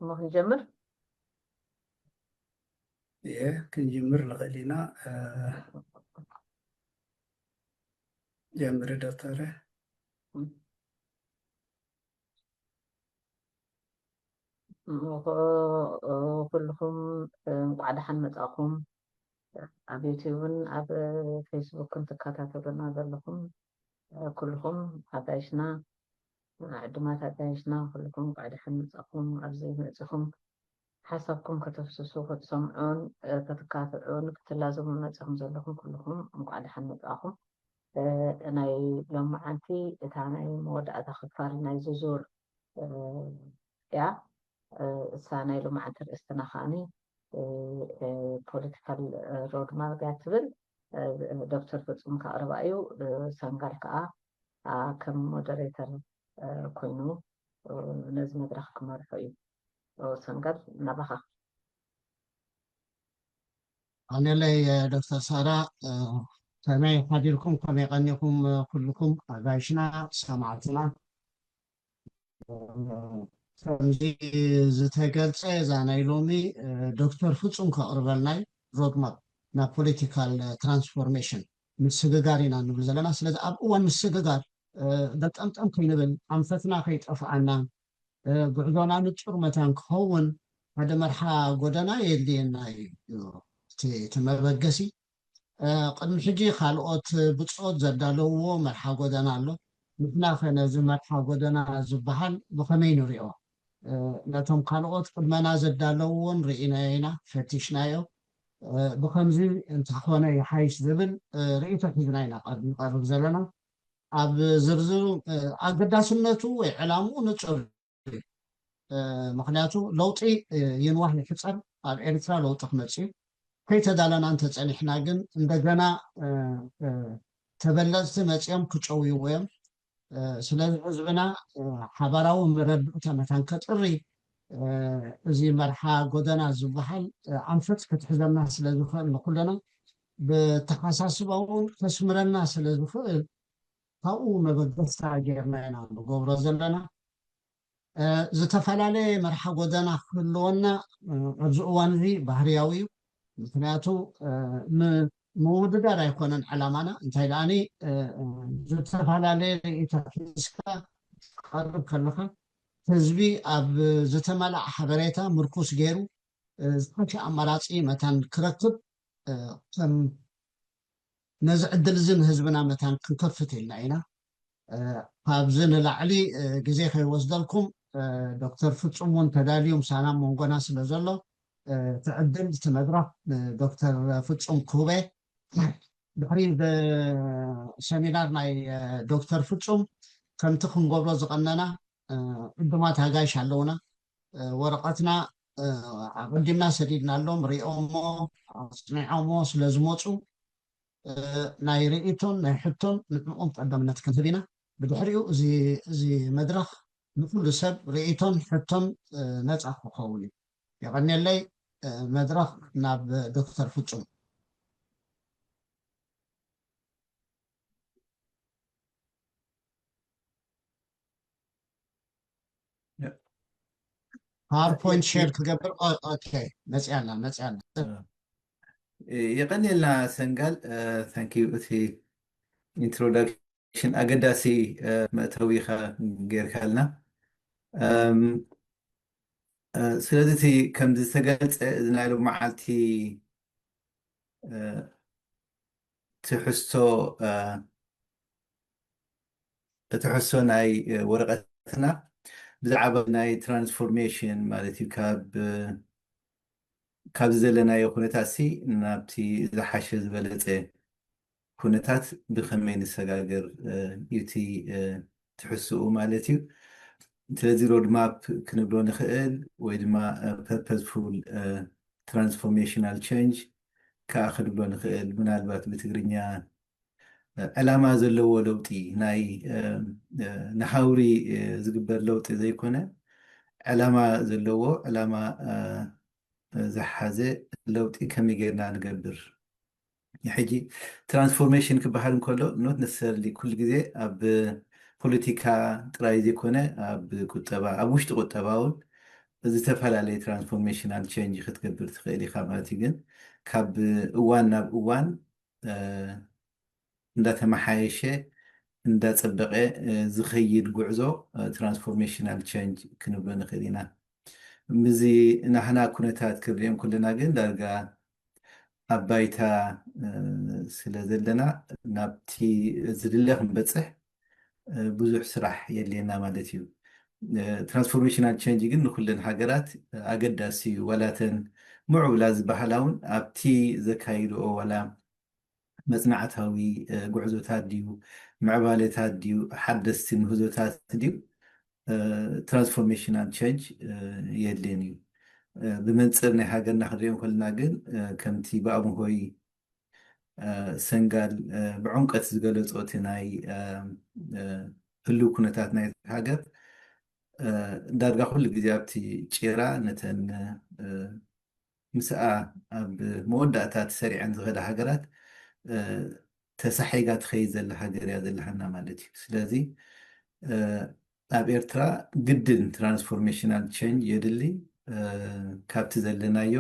እሞ ክንጀምር። እየ ክንጅምር ንኽእል ኢና። ጀምሪ ዶክተር። ኩልኹም እንቋዕ ደሓን መጻኹም። ኣብ ዩቲዩብን ኣብ ፌስቡክን ትከታተሉና ዘለኹም ኩልኹም ኣጋይሽና፣ ዕዱማት ኣጋይሽና ኩልኹም እንቋዕ ደሓን መጻኹም። ኣብዚ መጺኹም ሓሳብኩም ከተፍስሱ፣ ክትሰምዑን፣ እ፣ ክትካትዑን፣ ክትላዘቡ መጺኹም ዘለኹም ኩልኹም እንቋዕ ደሓን መጻኹም። እ፣ ናይ ሎማዓንቲ እታ ናይ መወዳእታ ክፋል ናይ ዝዙር፣ እ፣ እያ። እ፣ እሳ ናይ ሎማዓንቲ ርእስትና ከዓኒ፣ እ፣ እ፣ ፖለቲካል፣ እ፣ ሮድማፕ እያ ትብል። እ፣ ዶክተር ፍጹም ከቕርባ እዩ። እ፣ ሰንጋል ከኣ፣ ኣ፣ ከም ሞደሬተር፣ እ፣ ኮይኑ፣ እ፣ ነዚ መድረኽ ክመርሖ እዩ። እ፣ ሰንጋል ናባኻ። ኣነለይ ዶክተር ሳራ፣ እ፣ ከመይ ሓዲርኩም፣ ከመይ ቀኒኹም፣ እ፣ ኩልኩም ኣጋይሽና ሰማዕትና? እ፣ ከምዚ ዝተገልጸ እዛ ናይ ሎሚ፣ እ፣ ዶክተር ፍጹም ከቕርበልናይ ሮድማፕ ናብ ፖለቲካል ትራንስፎርሜሽን ምስግጋር ኢና ንብል ዘለና። ስለዚ ኣብ እዋን ምስግጋር፣ እ፣ ገጠምጠም ከይንብል፣ ኣንፈትና ከይጠፍኣና፣ እ፣ ጉዕዞና ንጹር መታን ክኸውን ሓደ መርሓ ጎደና የድልየና እዩ። እቲ፣ እቲ መበገሲ፣ እ፣ ቅድሚ ሕጂ ካልኦት ብጾት ዘዳለውዎ መርሓ ጎደና ኣሎ። ንሕና ኸ ነዚ መርሓ ጎደና ዝበሃል ብኸመይ ንሪኦ? እ፣ ነቶም ካልኦት ቅድመና ዘዳለውዎን ርኢናዮ ኢና፣ ፈቲሽናዮ። እ፣ ብኸምዚ እንተኾነ ይሓይሽ ዝብል፣ እ፣ ርኢቶ ሒዝና ኢና ቀር-፣ ንቐርብ ዘለና። ኣብ ዝርዝሩ፣ እ፣ ኣገዳስነቱ ወይ ዕላምኡ ንጹር እዩ። እ፣ ምኽንያቱ ለውጢ፣ እ፣ ይንዋሕ ይሕጸር ኣብ ኤርትራ ለውጢ ክመጽእ እዩ። ከይተዳለና እንተጸኒሕና ግን እንደገና፣ እ፣ እ፣ ተበለጽቲ መጺኦም ክጨውይዎ እዮም። እ፣ ስለዚ ህዝብና፣ እ፣ ሓባራዊ መረዳእታ መታን ከጥሪ፣ እ፣ እዚ መርሓ ጎደና ዝበሃል፣ እ፣ ኣንፈት ክትሕዘና ስለ ዝኽእል ንኩልና ብተሓሳስባ እውን ከስምረና ስለ ዝኽእል ካብኡ መበገስታ ጌርና ኢና ንገብሮ ዘለና። እ፣ ዝተፈላለየ መርሓ ጎደና ክህልወና፣ እ፣ ኣብዚ እዋን እዚ ባህርያዊ እዩ። ምኽንያቱ፣ እ፣ ም-፣ ምውድዳር ኣይኮነን ዕላማና። እንታይ ደኣኒ፣ እ፣ እ፣ ዝተፈላለየ ርእይቶ ሒዝካ ክትቐርብ ከለኻ ህዝቢ ኣብ ዝተመልኣ ሓበሬታ ምርኩስ ገይሩ፣ እ፣ ዝሓሸ ኣማራጺ መታን ክረክብ፣ እ፣ ከም ነዚ ዕድል እዚ ንህዝብና መታን ክንከፍት ኢልና ኢና። እ፣ ካብዚ ንላዕሊ፣ እ፣ ግዜ ከይወስደልኩም፣ እ፣ ዶክተር ፍጹም እውን ተዳልዩ ምሳና ኣብ መንጎና ስለ ዘሎ፣ እ፣ እቲ ዕድል፣ እቲ መድረኽ ንዶክተር ፍጹም ክህበ። ድሕሪ ብ-፣ ሰሚናር ናይ፣ እ፣ ዶክተር ፍጹም ከምቲ ክንገብሮ ዝቐነና፣ እ፣ ዕዱማት ኣጋይሽ ኣለውና። እ፣ ወረቐትና፣ እ፣ ኣቐዲምና ሰዲድናሎም፣ ሪኦሞ፣ ኣጽኒዖሞ ስለ ዝመጹ፣ እ፣ ናይ ርእይቶን ናይ ሕቶን ንዕኦም ቀዳምነት ክንህብ ኢና። ብድሕሪኡ እዚ፣ እዚ መድረኽ ንኩሉ ሰብ ርእይቶን ሕቶን፣ እ፣ ነጻ ክኸውን እዩ። የቐንየለይ። እ፣ መድረኽ ናብ ዶክተር ፍጹም። ፓወርፖይንት ሼር ክገብር። ኦ፣ ኦኬ፣ መጽያ ኣላ፣ መጽያ ኣላ። እ፣ የቐንየልና ሰንጋል፣ እ፣ ታንክ ዩ፣ እቲ ኢንትሮዳክሽን ኣገዳሲ፣ እ፣ መእተዊ ኢኻ ጌርካልና። እም፣ እ፣ ስለዚ እቲ ከምዚ ዝተገልጸ እዚ ናይ ሎመዓልቲ፣ እ፣ ትሕዝቶ፣ እ፣ እቲ ሕሶ ናይ፣ እ፣ ወረቐትና ብዛዕባ ናይ ትራንስፎርሜሽን ማለት እዩ፣ ካብ፣ እ፣ ካብዚ ዘለናዮ ኩነታት ሲ ናብቲ ዝሓሸ ዝበለጸ ኩነታት ብኸመይ ንሰጋገር፣ እ፣ እዩ እቲ፣ እ፣ ትሕስኡ ማለት እዩ። ስለዚ ሮድማፕ ክንብሎ ንኽእል ወይ ድማ፣ እ፣ ፐርፐስፉል፣ እ፣ ትራንስፎርሜሽናል ቸንጅ ከኣ ክንብሎ ንኽእል። ምናልባት ብትግርኛ ዕላማ ዘለዎ ለውጢ ናይ፣ እ፣ እ፣ ንሃውሪ፣ እ፣ ዝግበር ለውጢ ዘይኮነ፣ ዕላማ ዘለዎ፣ ዕላማ፣ እ፣ ዝሓዘ ለውጢ ከመይ ጌርና ንገብር? ሕጂ ትራንስፎርሜሽን ክበሃል እንከሎ፣ ኖት ነሰሰርሊ ኩሉ ግዜ ኣብ ፖለቲካ ጥራይ ዘይኮነ፣ ኣብ ቁጠባ፣ ኣብ ውሽጢ ቁጠባ እውን ዝተፈላለየ transformational change ክትገብር ትኽእል ኢኻ ማለት እዩ። ግን ካብ እዋን ናብ እዋን እንዳተመሓየሸ እንዳፀበቐ ዝኸይድ ጉዕዞ transformational change ክንብሎ ንኽእል ኢና። ምስዚ ናህና ኩነታት ክንሪኦም ከለና ግን ዳርጋ ኣብ ባይታ ስለ ዘለና ናብቲ ዝድለ ክንበፅሕ ብዙሕ ስራሕ የድልየና ማለት እዩ። Transformational change ግን ንኩለን ሃገራት ኣገዳሲ እዩ። ዋላተን ምዕቡላ ዝበሃላ እውን ኣብቲ ዘካይድኦ ዋላ መፅናዕታዊ ጉዕዞታት ድዩ፣ ምዕባለታት ድዩ፣ ሓደስቲ ምህዞታት ድዩ፣ transformational change የድልየን እዩ። ብመንፅር ናይ ሃገርና ክንሪኦ ከለና ግን ከምቲ ብኣምሆይ ሰንጋል ብዕምቀት ዝገለፆ እቲ ናይ ህልው ኩነታት ናይ ሃገር ዳርጋ ኩሉ ግዜ ኣብቲ ጭራ ነተን ምስኣ ኣብ መወዳእታ ተሰሪዐን ዝኸዳ ሃገራት ተሳሒጋ ትኸይድ ዘላ ሃገር እያ ዘለሃና ማለት እዩ። ስለዚ ኣብ ኤርትራ ግድን transformational change የድሊ። ካብቲ ዘለናዮ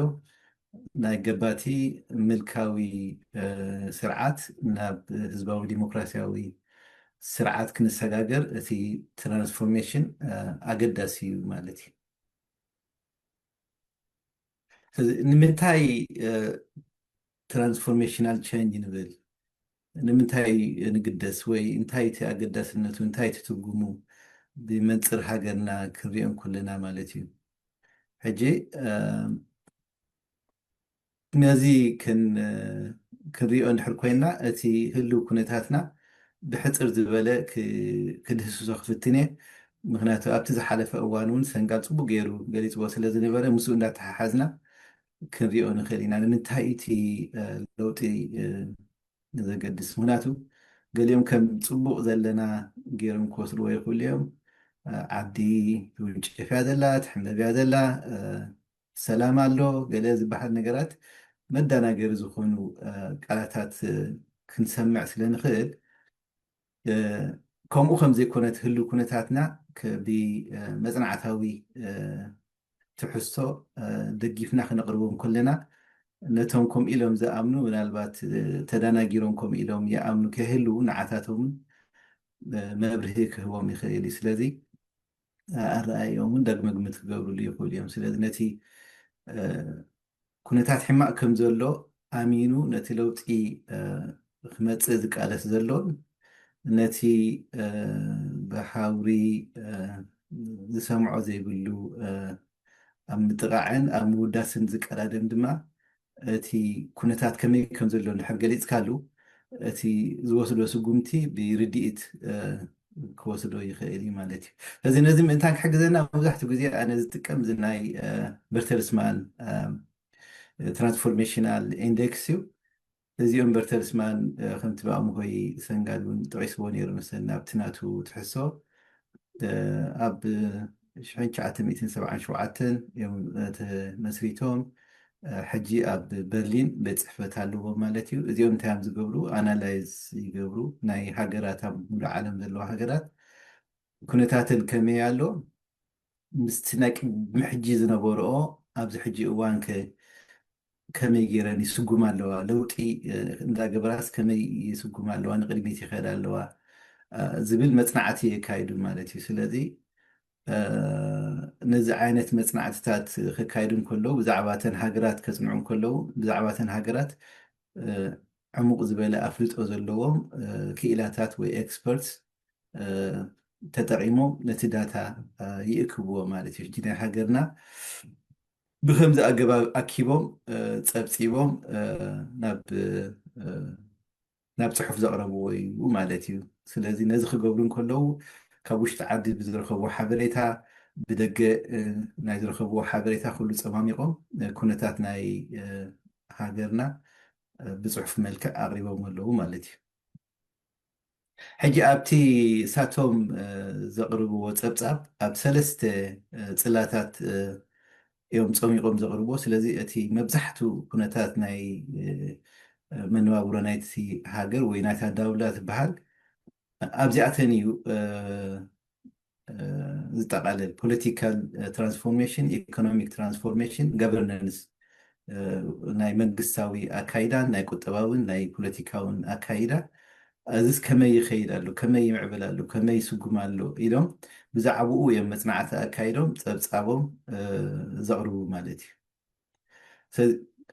ናይ ገባቲ ምልካዊ ስርዓት ናብ ህዝባዊ ዲሞክራሲያዊ ስርዓት ክንሰጋገር እቲ transformation ኣገዳሲ እዩ ማለት እዩ። ንምንታይ transformational change ንብል? ንምንታይ ንግደስ ወይ እንታይ እቲ ኣገዳስነቱ፣ እንታይ እቲ ትርጉሙ ብመንፅር ሃገርና ክንሪኦ ከለና ማለት እዩ። ሕጂ ነዚ ክንሪኦ እንድሕር ኮይና እቲ ህልው ኩነታትና ብሕፅር ዝበለ ክድህስሶ ክፍትን እየ። ምክንያቱ ኣብቲ ዝሓለፈ እዋን እውን ሰንጋል ፅቡቅ ገይሩ ገሊፅዎ ስለ ዝነበረ ምስኡ እንዳተሓሓዝና ክንሪኦ ንኽእል ኢና። ንምንታይ እቲ ለውጢ ዘገድስ? ምክንያቱ ገሊኦም ከም ፅቡቅ ዘለና ገይሮም ክወስድዎ ይኽእሉ እዮም። ዓዲ ትውንጨፍ እያ ዘላ፣ ትሕመብ እያ ዘላ፣ ሰላም ኣሎ፣ ገለ ዝበሃል ነገራት መደናገሪ ዝኾኑ ቃላታት ክንሰምዕ ስለ ንኽእል ከምኡ ከም ዘይኮነ እቲ ህልው ኩነታትና ብመፅናዕታዊ ትሕዝቶ ደጊፍና ክነቕርቦም ከለና ነቶም ከምኡ ኢሎም ዝኣምኑ ምናልባት ተደናጊሮም ከምኡ ኢሎም ይኣምኑ ከይህልው ንዓታቶምን መብርሂ ክህቦም ይኽእል እዩ። ስለዚ ኣረኣእዮምን ዳግመ ግምት ክገብርሉ ይኽእሉ እዮም። ስለዚ ነቲ ኩነታት ሕማቕ ከም ዘሎ ኣሚኑ ነቲ ለውጢ ክመፅእ ዝቃለስ ዘሎን ነቲ ብሃውሪ ዝሰምዖ ዘይብሉ ኣብ ምጥቓዕን ኣብ ምውዳስን ዝቀዳደም ድማ እቲ ኩነታት ከመይ ከም ዘሎ እንድሕር ገሊፅካሉ እቲ ዝወስዶ ስጉምቲ ብርድኢት ክወስዶ ይኽእል እዩ ማለት እዩ። ስለዚ ነዚ ምእንታን ክሕግዘና መብዛሕትኡ ግዜ ኣነ ዝጥቀም እዚ ናይ በርተልስማን transformational index እዩ። እዚኦም በርተልስማን ከምቲ ብኣምሆይ ሰንጋል እውን ጠቂስዎ ነይሩ መሰለኒ ኣብቲ ናቱ ትሕዝቶ ኣብ ሽሕን ትሽዓተ ሚእትን ሰብዓን ሸውዓተን እዮም ተመስሪቶም። ሕጂ ኣብ በርሊን ቤት ፅሕፈት ኣለዎም ማለት እዩ። እዚኦም እንታይ እዮም ዝገብሩ? ኣናላይዝ ይገብሩ። ናይ ሃገራት ኣብ ሙሉእ ዓለም ዘለዋ ሃገራት ኩነታተን ከመይ ኣሎ ምስቲ ናይ ቅድሚ ሕጂ ዝነበረኦ ኣብዚ ሕጂ እዋን ከ ከመይ ገይረን ይስጉማ ኣለዋ፣ ለውጢ እንዳገበራስ ከመይ ይስጉማ ኣለዋ፣ ንቅድሚት ይኸዳ ኣለዋ ዝብል መፅናዕቲ የካይዱ ማለት እዩ። ስለዚ ነዚ ዓይነት መፅናዕትታት ከካይዱ እንከለዉ ብዛዕባ ተን ሃገራት ከፅንዑ እንከለዉ ብዛዕባ ተን ሃገራት ዕሙቕ ዝበለ ኣፍልጦ ዘለዎም ክኢላታት ወይ ኤክስፐርትስ ተጠቒሞም ነቲ ዳታ ይእክብዎ ማለት እዩ። ሕጂ ናይ ሃገርና ብከምዚ ኣገባብ ኣኪቦም ፀብፂቦም ናብ ናብ ፅሑፍ ዘቕረብዎ እዩ ማለት እዩ። ስለዚ ነዚ ክገብሩ እንከለዉ ካብ ውሽጢ ዓዲ ብዝረኸብዎ ሓበሬታ ብደገ ናይ ዝረኸብዎ ሓበሬታ ኩሉ ፀማሚቖም ኩነታት ናይ ሃገርና ብፅሑፍ መልክዕ ኣቕሪቦም ኣለዉ ማለት እዩ። ሕጂ ኣብቲ ሳቶም ዘቕርብዎ ፀብፃብ ኣብ ሰለስተ ፅላታት እዮም ፀሚቖም ዘቕርብዎ። ስለዚ እቲ መብዛሕቱ ኩነታት ናይ መነባብሮ ናይቲ ሃገር ወይ ናይታ ዳውላ ትበሃል ኣብዚኣተን እዩ ዝጠቃለል፣ political transformation, economic transformation, governance፣ ናይ መንግስታዊ ኣካይዳን ናይ ቁጠባውን ናይ ፖለቲካውን ኣካይዳ፣ እዚስ ከመይ ይኸይድ ኣሎ፣ ከመይ ይምዕብል ኣሎ፣ ከመይ ይስጉም ኣሎ ኢሎም ብዛዕባኡ እዮም መፅናዕቲ ኣካይዶም ፀብፃቦም ዘቕርቡ ማለት እዩ።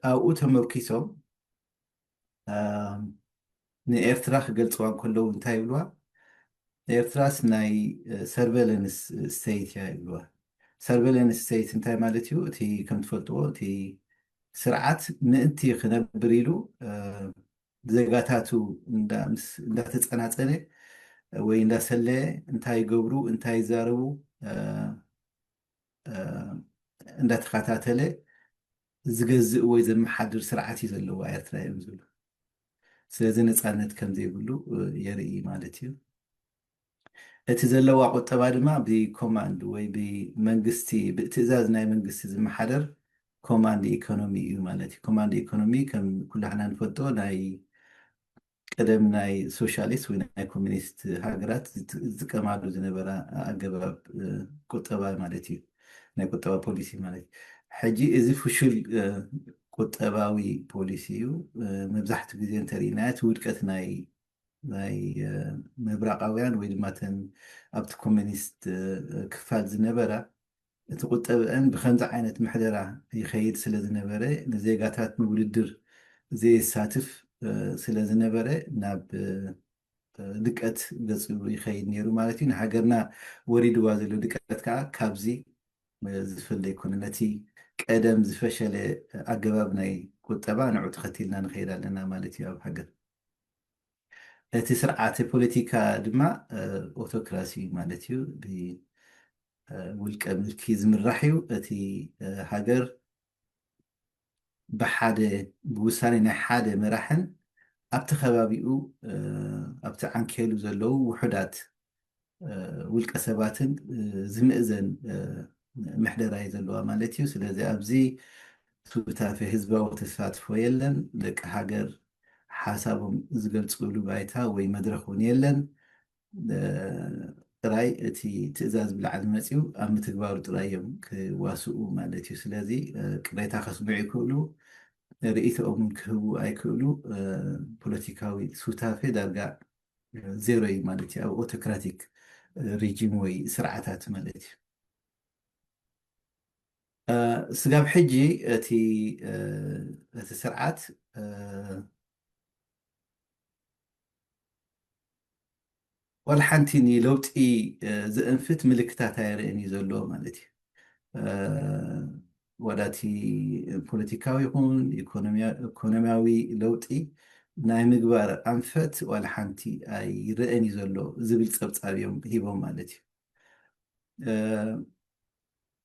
ኣብኡ ተመርኪሶም ንኤርትራ ክገልፅዋ እንከለዉ እንታይ ይብልዋ? ኤርትራስ ናይ surveillance state እያ ይብልዋ። Surveillance state እንታይ ማለት እዩ? እቲ ከም ትፈልጥዎ እቲ ስርዓት ምእንቲ ክነብር ኢሉ ዜጋታቱ እንዳተፀናፀነ ወይ እንዳሰለየ እንታይ ይገብሩ እንታይ ይዛረቡ እንዳተኸታተለ ዝገዝእ ወይ ዘመሓድር ስርዓት እዩ ዘለዋ ኤርትራ እዮም ዝብሉ። ስለዚ ነፃነት ከም ዘይብሉ የርኢ ማለት እዩ። እቲ ዘለዋ ቁጠባ ድማ ብኮማንድ ወይ ብመንግስቲ ብትእዛዝ ናይ መንግስቲ ዝመሓደር ኮማንድ ኢኮኖሚ እዩ ማለት እዩ። ኮማንድ ኢኮኖሚ ከም ኩላህና ንፈልጦ ናይ ቀደም ናይ ሶሻሊስት ወይ ናይ ኮሚኒስት ሃገራት ዝጥቀማሉ ዝነበራ ኣገባብ ቁጠባ ማለት እዩ፣ ናይ ቁጠባ ፖሊሲ ማለት እዩ። ሕጂ እዚ ፍሹል ቁጠባዊ ፖሊሲ እዩ። መብዛሕትኡ ግዜ እንተሪእናዮ እቲ ውድቀት ናይ ናይ ምብራቃውያን ወይ ድማ ተን ኣብቲ ኮሚኒስት ክፋል ዝነበራ እቲ ቁጠብአን ብከምዚ ዓይነት ምሕደራ ይኸይድ ስለ ዝነበረ ንዜጋታት ንውድድር ዘየሳትፍ ስለ ዝነበረ ናብ ድቀት ገፁ ይኸይድ ነይሩ ማለት እዩ። ንሃገርና ወሪድዋ ዘሎ ድቀት ከዓ ካብዚ ዝፍለ ኣይኮነ። ነቲ ቀደም ዝፈሸለ ኣገባብ ናይ ቁጠባ ንዑ ተኸቲልና ንኸይድ ኣለና ማለት እዩ ኣብ ሃገር። እቲ ስርዓተ ፖለቲካ ድማ ኦቶክራሲ ማለት እዩ። ብውልቀ ምልኪ ዝምራሕ እዩ። እቲ ሃገር ብሓደ ብውሳኔ ናይ ሓደ መራሕን ኣብቲ ከባቢኡ ኣብቲ ዓንኬሉ ዘለዉ ውሑዳት ውልቀ ሰባትን ዝምእዘን ምሕደራ እዩ ዘለዋ ማለት እዩ። ስለዚ ኣብዚ ሱታፌ ህዝባዊ ተሳትፎ የለን። ደቂ ሃገር ሓሳቦም ዝገልፅሉ ባይታ ወይ መድረኽ እውን የለን። ጥራይ እቲ ትእዛዝ ብላዕሊ መፂኡ ኣብ ምትግባሩ ጥራይ እዮም ክዋስኡ ማለት እዩ። ስለዚ ቅሬታ ከስምዑ ይክእሉ፣ ርእይቶኦም ክህቡ ኣይክእሉ። ፖለቲካዊ ሱታፌ ዳርጋ ዜሮ እዩ ማለት እዩ ኣብ ኦቶክራቲክ ሪጂም ወይ ስርዓታት ማለት እዩ። ስጋብ ሕጂ እቲ እቲ ስርዓት ዋላ ሓንቲ ንለውጢ ዘእንፍት ምልክታት ኣየርእን እዩ ዘሎ ማለት እዩ። ዋላ እቲ ፖለቲካዊ ይኹን ኢኮኖሚያዊ ለውጢ ናይ ምግባር ኣንፈት ዋላ ሓንቲ ኣይረአን እዩ ዘሎ ዝብል ፀብፃብ እዮም ሂቦም ማለት እዩ።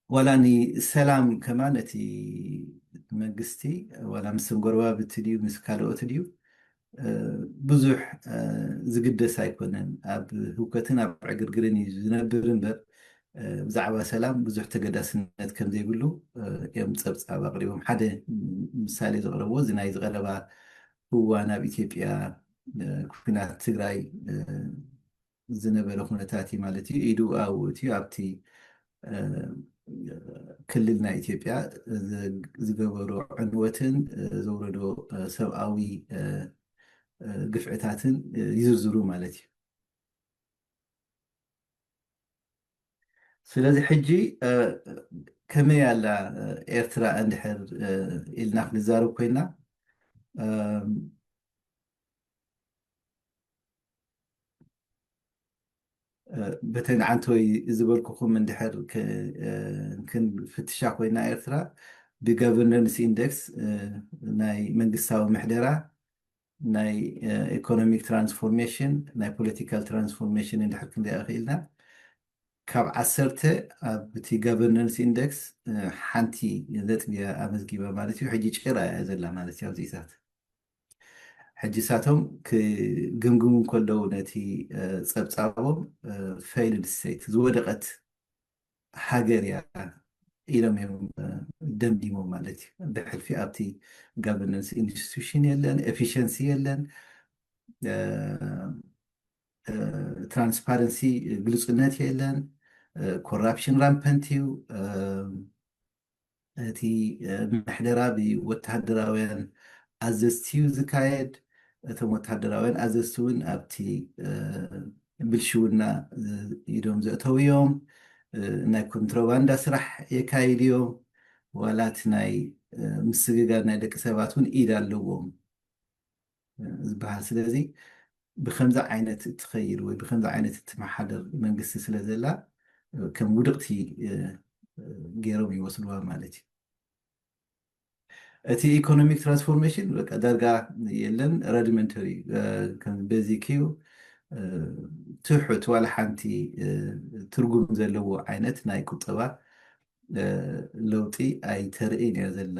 ዋላ ንሰላም ከማን እቲ መንግስቲ ዋላ ምስ ጎረባብቲ ድዩ ምስ ካልኦት ድዩ ብዙሕ ዝግደስ ኣይኮነን። ኣብ ህውከትን ኣብ ዕግርግርን እዩ ዝነብር እምበር ብዛዕባ ሰላም ብዙሕ ተገዳስነት ከም ዘይብሉ እዮም ፀብፃብ ኣቕሪቦም። ሓደ ምሳሌ ዘቕረብዎ እዚ ናይ ዝቐረባ እዋን ኣብ ኢትዮጵያ ኩናት ትግራይ ዝነበረ ኩነታት እዩ ማለት እዩ። ኢዱ ኣብኡ እቲ ኣብቲ ክልል ናይ ኢትዮጵያ ዝገበሮ ዕንወትን ዘውረዶ ሰብኣዊ ግፍዕታትን ይዝርዝሩ ማለት እዩ። ስለዚ ሕጂ ከመይ ኣላ ኤርትራ እንድሕር ኢልና ክንዛረብ ኮይና በተን ዓንተወይ ዝበልኩኹም እንድሕር ክንፍትሻ ኮይና ኤርትራ ብጋቨርነንስ ኢንደክስ ናይ መንግስታዊ ምሕደራ ናይ ኢኮኖሚክ ትራንስፎርሜሽን ናይ ፖለቲካል ትራንስፎርሜሽን እንድሕር ክንሪኣ ክኢልና ካብ ዓሰርተ ኣብቲ ጋቨርነንስ ኢንደክስ ሓንቲ ነጥቢ ኣመዝጊባ ማለት እዩ። ሕጂ ጭራ እያ ዘላ ማለት እዩ ኣብዚታት ሕጂ ሳቶም ክግምግሙ ከለዉ ነቲ ፀብፃቦም ፌይልድ ስቴት ዝወደቀት ሃገር እያ ኢሎም እዮም ደምዲሞም ማለት እዩ። ብሕልፊ ኣብቲ ጋቨርነንስ ኢንስቲቱሽን የለን፣ ኤፊሽንሲ የለን፣ ትራንስፓረንሲ ግልፅነት የለን። ኮራፕሽን ራምፐንት እዩ። እቲ ምሕደራ ብወተሃደራውያን ኣዘዝቲ እዩ ዝካየድ። እቶም ወተሃደራውያን ኣዘዝቲ እውን ኣብቲ ብልሽውና ኢዶም ዘእተው እዮም። ናይ ኮንትሮባንዳ ስራሕ የካይድ እዮም። ዋላ እቲ ናይ ምስግጋር ናይ ደቂ ሰባት እውን ኢድ ኣለዎም ዝበሃል። ስለዚ ብከምዚ ዓይነት እትኸይድ ወይ ብከምዚ ዓይነት እትመሓደር መንግስቲ ስለ ዘላ፣ ከም ውድቕቲ ገይሮም ይወስድዋ ማለት እዩ። እቲ ኢኮኖሚክ ትራንስፎርሜሽን በቃ ዳርጋ የለን፣ ራዲመንተሪ ቤዚክ እዩ። ትሑት ዋላ ሓንቲ ትርጉም ዘለዎ ዓይነት ናይ ቁጠባ ለውጢ ኣይተርእይን እያ ዘላ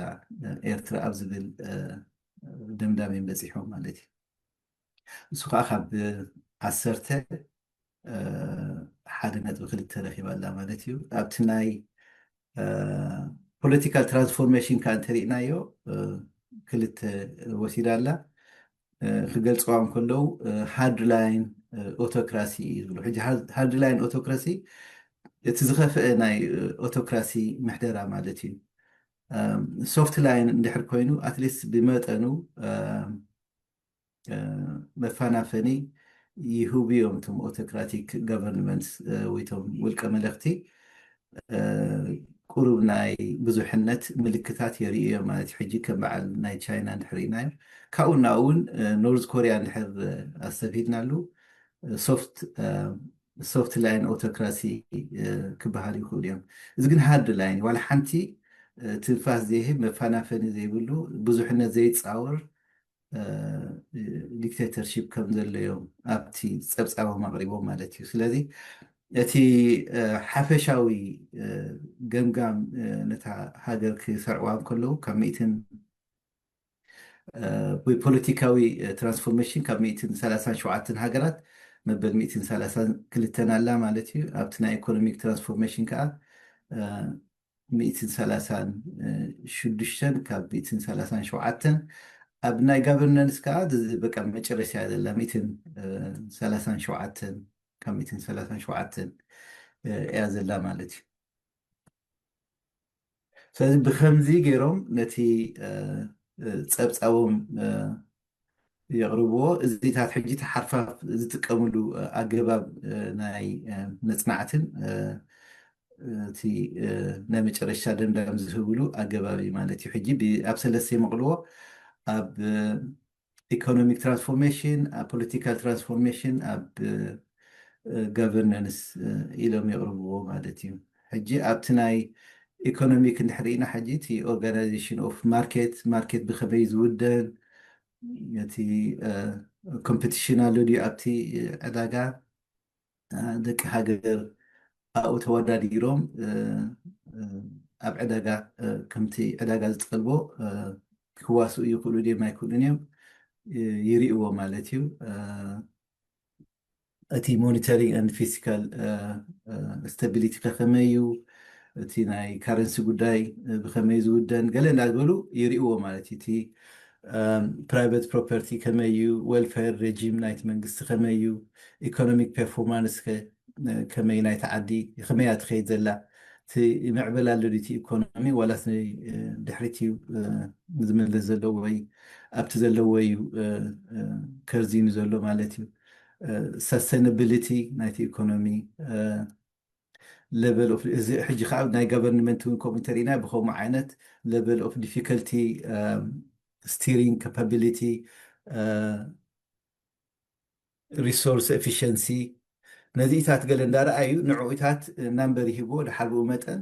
ኤርትራ ኣብ ዝብል ደምዳሜ በፂሖም ማለት እዩ። እሱ ከዓ ካብ ዓሰርተ ሓደ ነጥቢ ክልተ ረኪባ ኣላ ማለት እዩ። ኣብቲ ናይ ፖለቲካል ትራንስፎርሜሽን ከዓ እንተሪእናዮ ክልተ ወሲዳ ኣላ። ክገልፅዋም ከለዉ ሃርድ ላይን ኦቶክራሲ እዩ ዝብሉ። ሕጂ ሃርድ ላይን ኦቶክራሲ እቲ ዝኸፍአ ናይ ኦቶክራሲ ምሕደራ ማለት እዩ። ሶፍት ላይን እንድሕር ኮይኑ ኣትሊስት ብመጠኑ መፋናፈኒ ይህቡ እዮም። እቶም ኦቶክራቲክ ጋቨርንመንትስ ወይቶም ውልቀ መለኽቲ ቁሩብ ናይ ብዙሕነት ምልክታት የርእዩ እዮም ማለት እዩ። ሕጂ ከም በዓል ናይ ቻይና እንድሕር ርኢናዮ፣ ካብኡ ናብኡ እውን ኖርዝ ኮሪያ እንድሕር ኣስተብሂልናሉ ሶፍት ሶፍት ላይን ኦቶክራሲ ክበሃል ይኽእሉ እዮም። እዚ ግን ሃርድ ላይን ዋላ ሓንቲ ትንፋስ ዘይህብ መፋናፈኒ ዘይብሉ ብዙሕነት ዘይፃወር ዲክቴተርሺፕ ከም ዘለዮም ኣብቲ ፀብፃቦም ኣቕሪቦም ማለት እዩ። ስለዚ እቲ ሓፈሻዊ ገምጋም ነታ ሃገር ክሰርዕዋ ከለዉ ካብ ሚእትን ወይ ፖለቲካዊ ትራንስፎርሜሽን ካብ ሚእትን ሰላሳን ሸውዓተን ሃገራት መበል ሚእትን ሰላሳን ክልተን ኣላ ማለት እዩ። ኣብቲ ናይ ኢኮኖሚክ ትራንስፎርሜሽን ከዓ ሚእትን ሰላሳን ሽዱሽተን ካብ ሚእትን ሰላሳን ሸውዓተን፣ ኣብ ናይ ጋቨርነንስ ከዓ በቃ መጨረሻ እያ ዘላ፣ ሚእትን ሰላሳን ሸውዓተን ካብ ሚእትን ሰላሳን ሸውዓተን እያ ዘላ ማለት እዩ። ስለዚ ብከምዚ ገይሮም ነቲ ፀብፃቦም የቕርብዎ። እዚታት ሕጂ ተሓርፋፍ ዝጥቀምሉ ኣገባብ ናይ መፅናዕትን እቲ ናይ መጨረሻ ደምዳም ዝህብሉ ኣገባብ እዩ ማለት እዩ። ሕጂ ኣብ ሰለስተ ይመቕልዎ፣ ኣብ ኢኮኖሚክ ትራንስፎርሜሽን፣ ኣብ ፖለቲካል ትራንስፎርሜሽን፣ ኣብ ጋቨርነንስ ኢሎም የቕርብዎ ማለት እዩ። ሕጂ ኣብቲ ናይ ኢኮኖሚክ እንድሕር ርኢና፣ ሕጂ እቲ ኦርጋናይዜሽን ኦፍ ማርኬት፣ ማርኬት ብኸመይ ዝውደን፣ እቲ ኮምፒቲሽን ኣሎ ድዩ ኣብቲ ዕዳጋ፣ ደቂ ሃገር ኣብኡ ተወዳዲሮም ኣብ ዕዳጋ ከምቲ ዕዳጋ ዝጠልቦ ክዋስኡ ይኽእሉ ድዮም ኣይክእሉን እዮም ይርእዎ ማለት እዩ። እቲ ሞኒተሪንግ ን ፊስካል ስታቢሊቲ ከከመይ እዩ፣ እቲ ናይ ካረንሲ ጉዳይ ብከመይ ዝውደን ገለ እንዳበሉ ይርእዎ ማለት እዩ። እቲ ፕራይቨት ፕሮፐርቲ ከመይ እዩ፣ ዌልፌር ሬጂም ናይቲ መንግስቲ ከመይ እዩ፣ ኢኮኖሚክ ፐርፎርማንስ ከ ከመይ ናይቲ ዓዲ ከመይ እያ ትኸይድ ዘላ፣ እቲ ይምዕበል ኣሎ ድዩ እቲ ኢኮኖሚ ዋላስ ድሕሪት እዩ ዝምለስ ዘሎ ወይ ኣብቲ ዘለዎ እዩ ከርዚኑ ዘሎ ማለት እዩ። ሰስተይናቢሊቲ ናይቲ ኢኮኖሚ፣ ሌቨል ኦፍ፣ እዚ ሕጂ ከዓ ናይ ጋቨርንመንት እውን ከምኡ እንተሪእና ብከምኡ ዓይነት ሌቨል ኦፍ ዲፊከልቲ፣ ስቲሪንግ ካፓቢሊቲ፣ ሪሶርስ ኤፊሽንሲ፣ ነዚኢታት ገለ እንዳረኣዩ ንዕኡታት ናምበር ይህብዎ። ድሓር ብኡ መጠን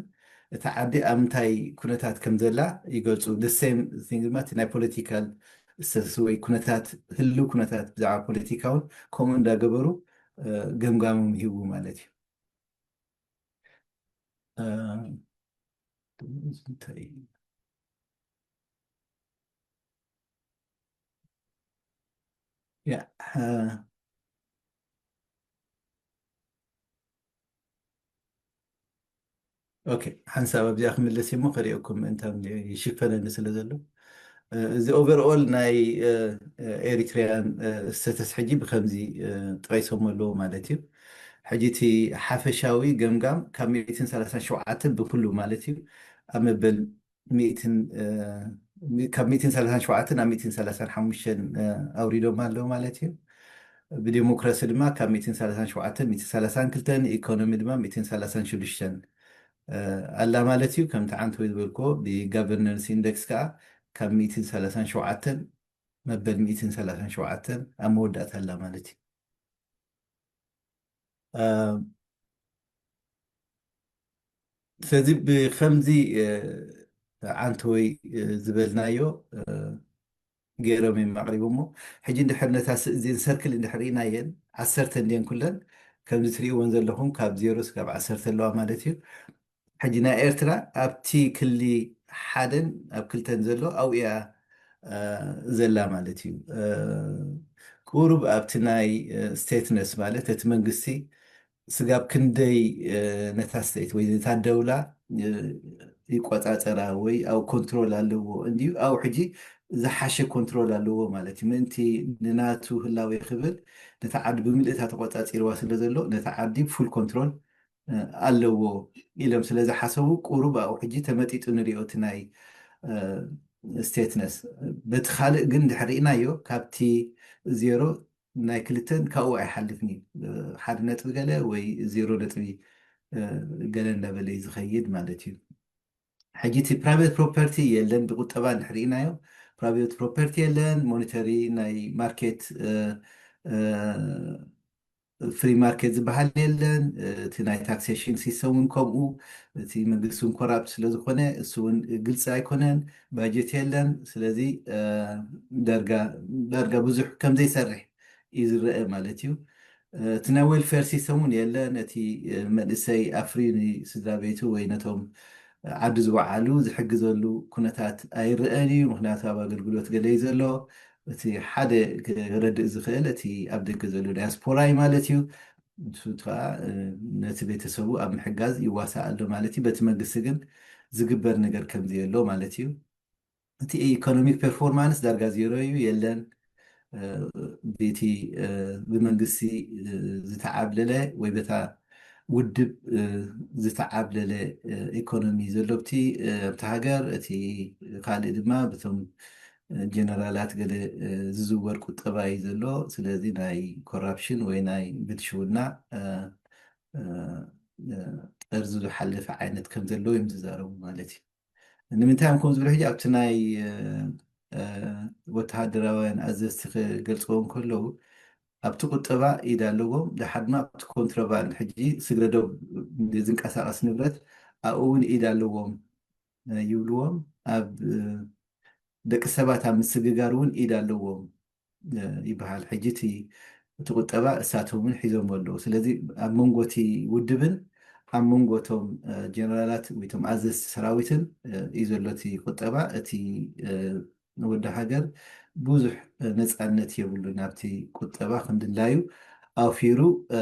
እታ ዓዲ ኣብ ምንታይ ኩነታት ከም ዘላ ይገልፁ። The same thing ድማ እቲ ናይ ፖለቲካል ስተትስ ወይ ኩነታት፣ ህልው ኩነታት ብዛዕባ ፖለቲካ እውን ከምኡ እንዳገበሩ ገምጋሞም ይህቡ ማለት እዩ። እንታይ ያ ኦኬ፣ ሓንሳብ ኣብዚኣ ክምለስ እሞ ከሪኦኩም ምእንታን ይሽፈነኒ ስለ ዘሎ፣ እዚ ኦቨርኦል ናይ ኤሪትሪያን ስተተስ ሕጂ ብከምዚ ጠቂሶም ኣለዎ ማለት እዩ። ሕጂ እቲ ሓፈሻዊ ገምጋም ካብ ሚእትን ሰላሳን ሸውዓተን ብኩሉ ማለት እዩ ኣብ መበል ሚእትን፣ እ፣ ካብ ሚእትን ሰላሳን ሸውዓተን ናብ ሚእትን ሰላሳን ሓሙሽተን፣ እ፣ ኣውሪዶም ኣለዉ ማለት እዩ። ብዲሞክራሲ ድማ ካብ ሚእትን ሰላሳን ሸውዓተን ሚእትን ሰላሳን ክልተን፣ ኢኮኖሚ ድማ ሚእትን ሰላሳን ሽዱሽተን፣ እ፣ ኣላ ማለት እዩ። ከምቲ ዓንተ ወይ ዝበልክዎ ብጋቨርነንስ ኢንደክስ ከዓ ካብ ሚእትን ሰላሳን ሸውዓተን መበል ሚእትን ሰላሳን ሸውዓተን ኣብ መወዳእታ ኣላ ማለት እዩ። እ፣ ስለዚ ብከምዚ፣ እ፣ ዓንተ ወይ፣ እ፣ ዝበልናዮ፣ እ፣ ገይሮም እዮም ኣቕሪቦሞ። ሕጂ እንድሕር ነታ ስ-፣ እዚን ሰርክል እንድሕር ርኢናየን፣ ዓሰርተ እንድየን ኩለን ከምዚ ትርእይወን ዘለኹም ካብ ዜሮ ስጋብ ዓሰርተ ኣለዋ ማለት እዩ። ሕጂ ናይ ኤርትራ ኣብቲ ክሊ ሓደን ኣብ ክልተን ዘሎ ኣብኡ እያ፣ እ፣ ዘላ ማለት እዩ። እ፣ ቁሩብ ኣብቲ ናይ፣ እ፣ ስቴትነስ ማለት እቲ መንግስቲ ስጋብ ክንደይ፣ እ፣ ነታ ስቴት ወይ ነታ ደውላ፣ እ፣ ይቆጻጸራ ወይ ኣብ ኮንትሮል ኣለዎ እንድዩ፣ ኣብ ሕጂ ዝሓሸ ኮንትሮል ኣለዎ ማለት እዩ። ምእንቲ ንናቱ ህላዌ ክብል ነታ ዓዲ ብምልእታ ተቆጻጺርዋ ስለ ዘሎ ነታ ዓዲ ፉል ኮንትሮል፣ እ፣ ኣለዎ ኢሎም ስለ ዝሓሰቡ ቁሩብ ኣብኡ ሕጂ ተመጢጡ ንሪኦ እቲ ናይ፣ እ፣ ስቴትነስ። በቲ ካልእ ግን እንድሕር ርኢናዮ ካብቲ ዜሮ ናይ ክልተን ካብኡ ኣይሓልፍን እዩ። እ፣ ሓደ ነጥቢ ገለ ወይ ዜሮ ነጥቢ፣ እ፣ ገለ እንዳበለ እዩ ዝኸይድ ማለት እዩ። ሕጂ እቲ ፕራይቬት ፕሮፐርቲ የለን፣ ብቁጠባ እንድሕር ርኢናዮ ፕራይቬት ፕሮፐርቲ የለን፣ ሞኒተሪ ናይ ማርኬት፣ እ፣ እ፣ ፍሪ ማርኬት ዝበሃል የለን። እቲ ናይ ታክሴሽን ሲስተም እውን ከምኡ፣ እቲ መንግስቲ እውን ኮራፕት ስለ ዝኾነ እሱ እውን ግልፂ ኣይኮነን። ባጀት የለን። ስለዚ፣ እ፣ ዳርጋ ዳርጋ ብዙሕ ከም ዘይሰርሕ እዩ ዝረአ ማለት እዩ። እ፣ እቲ ናይ ዌልፌር ሲስተም እውን የለን። እቲ፣ እ፣ መንእሰይ ኣፍርዩ ንስድራ ቤቱ ወይ ነቶም ዓዲ ዝወዓሉ ዝሕግዘሉ ኩነታት ኣይረአን እዩ። ምክንያቱ ኣብ ኣገልግሎት ገለ እዩ ዘሎ። እቲ ሓደ ክረድእ ዝኽእል እቲ ኣብ ደገ ዘሎ ዳያስፖራ እዩ ማለት እዩ። ንሱ ከዓ፣ እ፣ ነቲ ቤተሰቡ ኣብ ምሕጋዝ ይዋሳእ ኣሎ ማለት እዩ። በቲ መንግስቲ ግን ዝግበር ነገር ከም ዘየሎ ማለት እዩ። እቲ ኢኮኖሚክ ፐርፎርማንስ ዳርጋ ዜሮ እዩ፣ የለን። እ፣ ቤቲ፣ እ፣ ብመንግስቲ፣ እ፣ ዝተዓብለለ ወይ በታ ውድብ፣ እ፣ ዝተዓብለለ፣ እ፣ ኢኮኖሚ ዘሎ ኣብቲ፣ እ፣ ኣብቲ ሃገር፣ እቲ ካልእ ድማ በቶም፣ እ፣ ጀነራላት ገለ፣ እ፣ ዝዝወር ቁጠባ እዩ ዘሎ። ስለዚ ናይ ኮራፕሽን ወይ ናይ ብልሽውና፣ እ፣ እ፣ እ፣ ጠርዙ ዝሓለፈ ዓይነት ከም ዘለዎ እዮም ዝዛረቡ ማለት እዩ። ንምንታይ እዮም ከምኡ ዝብሉ? ሕጂ ኣብቲ ናይ፣ እ፣ እ፣ ወተሃደራውያን ኣዘዝቲ ክገልፅዎ እንከለዉ ኣብቲ ቁጠባ ኢድ ኣለዎም፣ ደሓር ድማ ኣብቲ ኮንትሮባንድ፣ ሕጂ ስግረዶብ ዝንቀሳቐስ ንብረት ኣብኡ እውን ኢድ ኣለዎም፣ እ፣ ይብልዎም። ኣብ፣ እ፣ ደቂ ሰባት ኣብ ምስግጋር እውን ኢድ ኣለዎም፣ እ፣ ይበሃል። ሕጂ እቲ፣ እቲ ቁጠባ እሳቶምን ሒዞም ኣለዉ። ስለዚ ኣብ መንጎ እቲ ውድብን ኣብ መንጎ እቶም፣ እ፣ ጀነራላት ወይ እቶም ኣዘዝቲ ሰራዊትን፣ እ፣ እዩ ዘሎ እቲ ቁጠባ። እቲ፣ እ፣ ወዲ ሃገር ብዙሕ፣ እ፣ ነፃነት የብሉን። ናብቲ ቁጠባ ክንድላዩ ኣውፊሩ፣ እ፣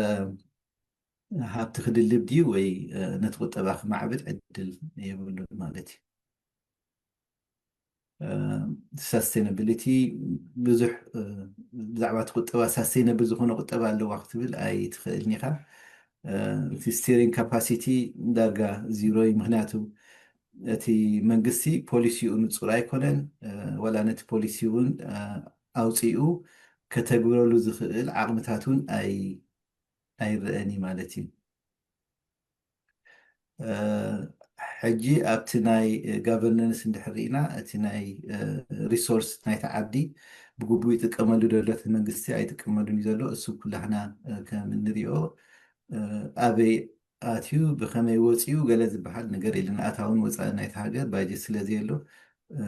ሃብቲ ክድልብ ድዩ ወይ፣ እ፣ ነቲ ቁጠባ ክማዕብል ዕድል የብሉን ማለት እዩ። እ፣ ሳስቴናቢሊቲ ብዙሕ፣ እ፣ ብዛዕባ እቲ ቁጠባ ሳስቴናብል ዝኾነ ቁጠባ ኣለዋ ክትብል ኣይትኽእልን ኢኻ። እ፣ እቲ ስቲሪንግ ካፓሲቲ ዳርጋ ዚሮ እዩ። ምክንያቱ እቲ መንግስቲ ፖሊሲኡ ንጹር ኣይኮነን። እ፣ ዋላ ነቲ ፖሊሲ እውን፣ እ፣ ኣውፂኡ ከተግብረሉ ዝኽእል ዓቕምታት እውን ኣይ-፣ ኣይረአን እዩ ማለት እዩ። እ፣ ሕጂ ኣብቲ ናይ ጋቨርነንስ እንድሕር ርኢና፣ እቲ ናይ፣ እ፣ ሪሶርስ ናይቲ ዓዲ ብግቡእ ይጥቀመሉ ዶ ኣሎ፣ እቲ መንግስቲ ኣይጥቀመሉን እዩ ዘሎ። እሱ ኩላህና፣ እ፣ ከም እንሪኦ፣ እ፣ ኣበይ ኣትዩ፣ ብኸመይ ወፂኡ፣ ገለ ዝበሃል ነገር የለን። ኣታውን ወፃእን ናይቲ ሃገር ባጀት ስለ ዘየሎ፣ እ፣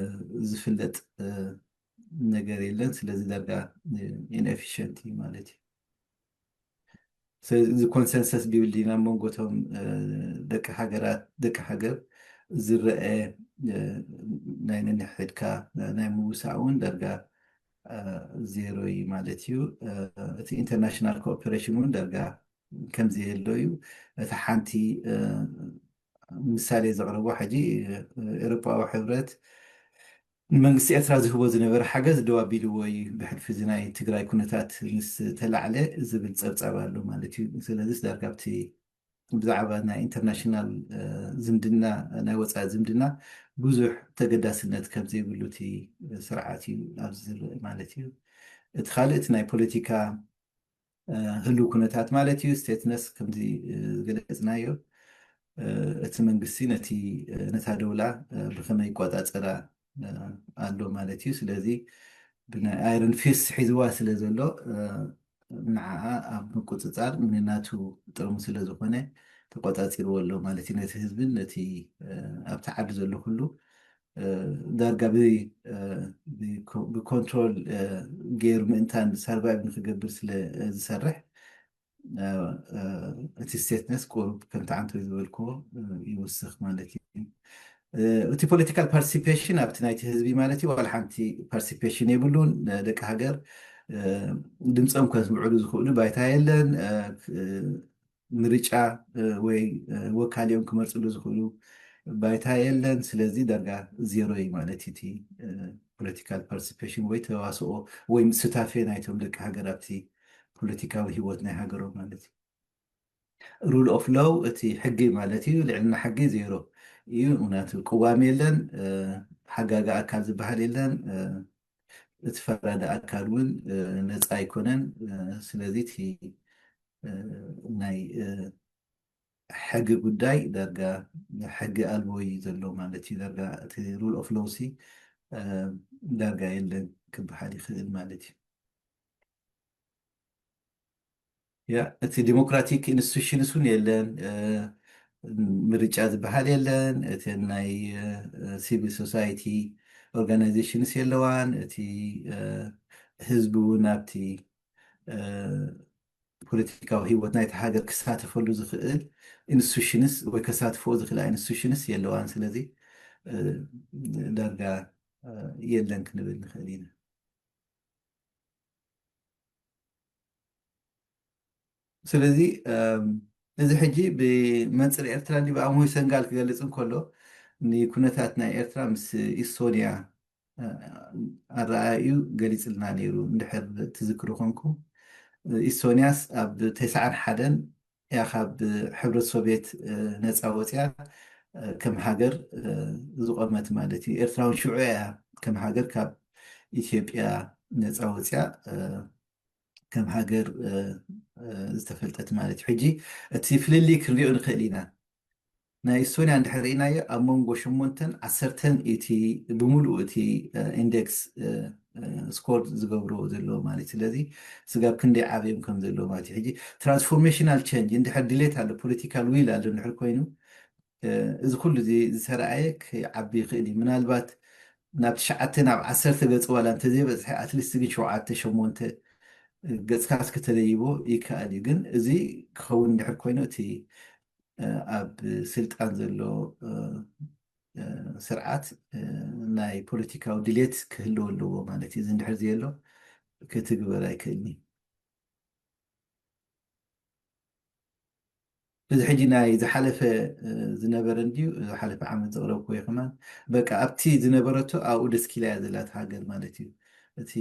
ዝፍለጥ፣ እ፣ ነገር የለን። ስለዚ ዳርጋ፣ እ፣ ኢንኤፊሽንት እዩ ማለት እዩ። ስለዚ እዚ ኮንሰንሰስ ቢልዲንግ ኣብ መንጎ እቶም፣ እ፣ ደቂ ሃገራት፣ ደቂ ሃገር ዝረአ፣ እ፣ ናይ ነንሕድካ ናይ ምውሳእ እውን ዳርጋ፣ እ፣ ዜሮ እዩ ማለት እዩ። እ፣ እቲ ኢንተርናሽናል ኮኦፐሬሽን እውን ዳርጋ ከም ዘየሎ እዩ። እቲ ሓንቲ፣ እ፣ ምሳሌ ዘቕረቦ ሕጂ፣ እ፣ ኤውሮጳዊ ሕብረት ንመንግስቲ ኤርትራ ዝህቦ ዝነበረ ሓገዝ ደው ኣቢልዎ እዩ፣ ብሕልፊ እዚ ናይ ትግራይ ኩነታት ምስ ተላዕለ ዝብል ጸብጻብ ኣሎ ማለት እዩ። ስለዚስ ዳርጋ ኣብቲ ብዛዕባ ናይ ኢንተርናሽናል ዝምድና፣ ናይ ወፃኢ ዝምድና ብዙሕ ተገዳስነት ከም ዘይብሉ እቲ ስርዓት እዩ ኣብዚ ዝርእ ማለት እዩ። እቲ ካልእ እቲ ናይ ፖለቲካ ህልው ኩነታት ማለት እዩ። ስቴትነስ ከምዚ ዝገለፅናዮ እቲ መንግስቲ ነቲ ነታ ደውላ ብኸመይ ይቆፃፀራ ኣሎ ማለት እዩ። ስለዚ ብናይ ኣይረን ፊስት ሒዝዋ ስለ ዘሎ ንዓኣ ኣብ ምቁፅፃር ንናቱ ጥቕሚ ስለ ዝኾነ ተቆፃፂርዎ ኣሎ ማለት እዩ። ነቲ ህዝብን ነቲ ኣብቲ ዓዲ ዘሎ ኩሉ ዳርጋ ብኮንትሮል ገይሩ ምእንታን ሰርቫይቭ ንክገብር ስለ ዝሰርሕ እቲ ስቴትነስ ቁሩብ ከምቲ ዓንቶ ዝበልክዎ ይውስኽ ማለት እዩ። እቲ ፖለቲካል ፓርቲሲፔሽን ኣብቲ ናይቲ ህዝቢ ማለት እዩ ዋላ ሓንቲ ፓርቲሲፔሽን የብሉን። ደቂ ሃገር ድምፆም ከስምዕሉ ዝኽእሉ ባይታ የለን። ምርጫ ወይ ወካሊኦም ክመርፅሉ ዝኽእሉ ባይታ የለን። ስለዚ ዳርጋ ዜሮ እዩ ማለት እቲ ፖለቲካል ፓርቲሲፔሽን ወይ ተዋስኦ ወይ ምስታፌ ናይቶም ደቂ ሃገር ኣብቲ ፖለቲካዊ ህይወት ናይ ሃገሮም ማለት እዩ። ሩል ኦፍ ሎው እቲ ሕጊ ማለት እዩ። ልዕልና ሕጊ ዜሮ እዩ። ምክንያቱ ቅዋም የለን። ሓጋጋ ኣካል ዝበሃል የለን። እቲ ፈራዲ ኣካል እውን ነፃ ኣይኮነን። ስለዚ እቲ ናይ ሕጊ ጉዳይ ዳርጋ ሕጊ ኣልቦ እዩ ዘሎ ማለት እዩ። ዳርጋ እቲ ሩል ኦፍ ሎው ሲ ዳርጋ የለን ክበሃል ይኽእል ማለት እዩ። ያ እቲ ዲሞክራቲክ ኢንስቲቱሽንስ እውን የለን። ምርጫ ዝበሃል የለን። እቲ ናይ ሲቪል ሶሳይቲ ኦርጋናይዜሽንስ የለዋን። እቲ ህዝቢ እውን ኣብቲ ፖለቲካዊ ህይወት ናይቲ ሃገር ክሳተፈሉ ዝኽእል ኢንስቲቱሽንስ ወይ ከሳትፎ ዝኽእላ ኢንስቲቱሽንስ የለዋን። ስለዚ ዳርጋ የለን ክንብል ንኽእል ኢና። ስለዚ እዚ ሕጂ ብመንፅር ኤርትራ እንዲ ብኣምሆይ ሰንጋል ክገልፅ እንከሎ ንኩነታት ናይ ኤርትራ ምስ ኢስቶንያ ኣረኣእዩ ገሊፅልና ነይሩ። እንድሕር ትዝክሩ ኮንኩም ኢስቶንያስ ኣብ ተስዓን ሓደን እያ ካብ ሕብረት ሶቪየት ነፃ ወፅያ ከም ሃገር ዝቆመት ማለት እዩ። ኤርትራ እውን ሽዑ እያ ከም ሃገር ካብ ኢትዮጵያ ነፃ ወፅያ ከም ሃገር ዝተፈልጠት ማለት እዩ። ሕጂ እቲ ፍልልይ ክንሪኦ ንኽእል ኢና። ናይ ኢስቶንያ እንድሕር ርኢናዮ ኣብ መንጎ ሸሞንተን ዓሰርተን እቲ ብምሉእ እቲ ኢንዴክስ ስኮር ዝገብርዎ ዘለዎ ማለት እዩ። ስለዚ ስጋብ ክንደይ ዓብዮም ከም ዘለዎ ማለት እዩ። ሕጂ ትራንስፎርሜሽናል ቸንጅ እንድሕር ድሌት ኣሎ፣ ፖለቲካል ዊል ኣሎ እንድሕር ኮይኑ እዚ ኩሉ እዚ ዝተረኣየ ክዓቢ ይኽእል እዩ። ምናልባት ናብ ትሽዓተ ናብ ዓሰርተ ገፅ ዋላ እንተዘይበፅሐ ኣትሊስት ግን ሸውዓተ ሸሞንተ ገፅካስ ከተለይቦ ይከኣል እዩ። ግን እዚ ክኸውን እንድሕር ኮይኑ እቲ ኣብ ስልጣን ዘሎ ስርዓት ናይ ፖለቲካዊ ድሌት ክህልዎ ኣለዎ ማለት እዩ። እዚ እንድሕር ዘየሎ ክትግበር ኣይክእልን እዩ። እዚ ሕጂ ናይ ዝሓለፈ ዝነበረ እንድዩ ዝሓለፈ ዓመት ዘቕረብኩዎ ከማን በቃ ኣብቲ ዝነበረቶ ኣብኡ ደስኪላ እያ ዘላት ሃገር ማለት እዩ። እቲ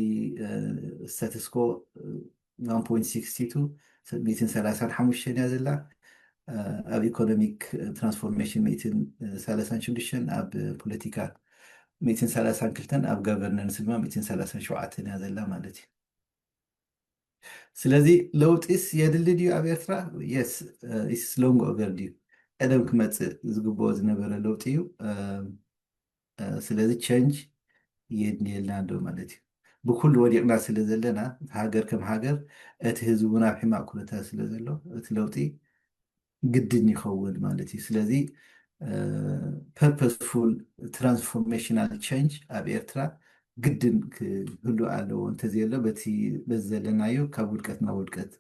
ስታተስኮ ሚእትን ሰላሳን ሓሙሽተን እያ ዘላ። ኣብ ኢኮኖሚክ ትራንስፎርሜሽን ሚእትን ሰላሳን ሽዱሽተን፣ ኣብ ፖለቲካ ሚእትን ሰላሳን ክልተን፣ ኣብ ጋቨርነንስ ድማ ሚእትን ሰላሳን ሸውዓተን እያ ዘላ ማለት እዩ። ስለዚ ለውጢስ የድሊ ድዩ ኣብ ኤርትራ? የስ ኢስ ሎንግ ኦቨር ድዩ ቀደም ክመፅእ ዝግብኦ ዝነበረ ለውጢ እዩ። ስለዚ ቸንጅ የድልየልና ኣሎ ማለት እዩ። ብኩሉ ወዲቕና ስለ ዘለና ሃገር ከም ሃገር እቲ ህዝቢ እውን ኣብ ሕማቕ ኩነታት ስለ ዘሎ እቲ ለውጢ ግድን ይኸውን ማለት እዩ። ስለዚ ፐርፐስፉል ትራንስፎርሜሽናል ቸንጅ ኣብ ኤርትራ ግድን ክህሉ ኣለዎ። እንተዘየሎ በቲ በዚ ዘለናዮ ካብ ውድቀት ናብ ውድቀት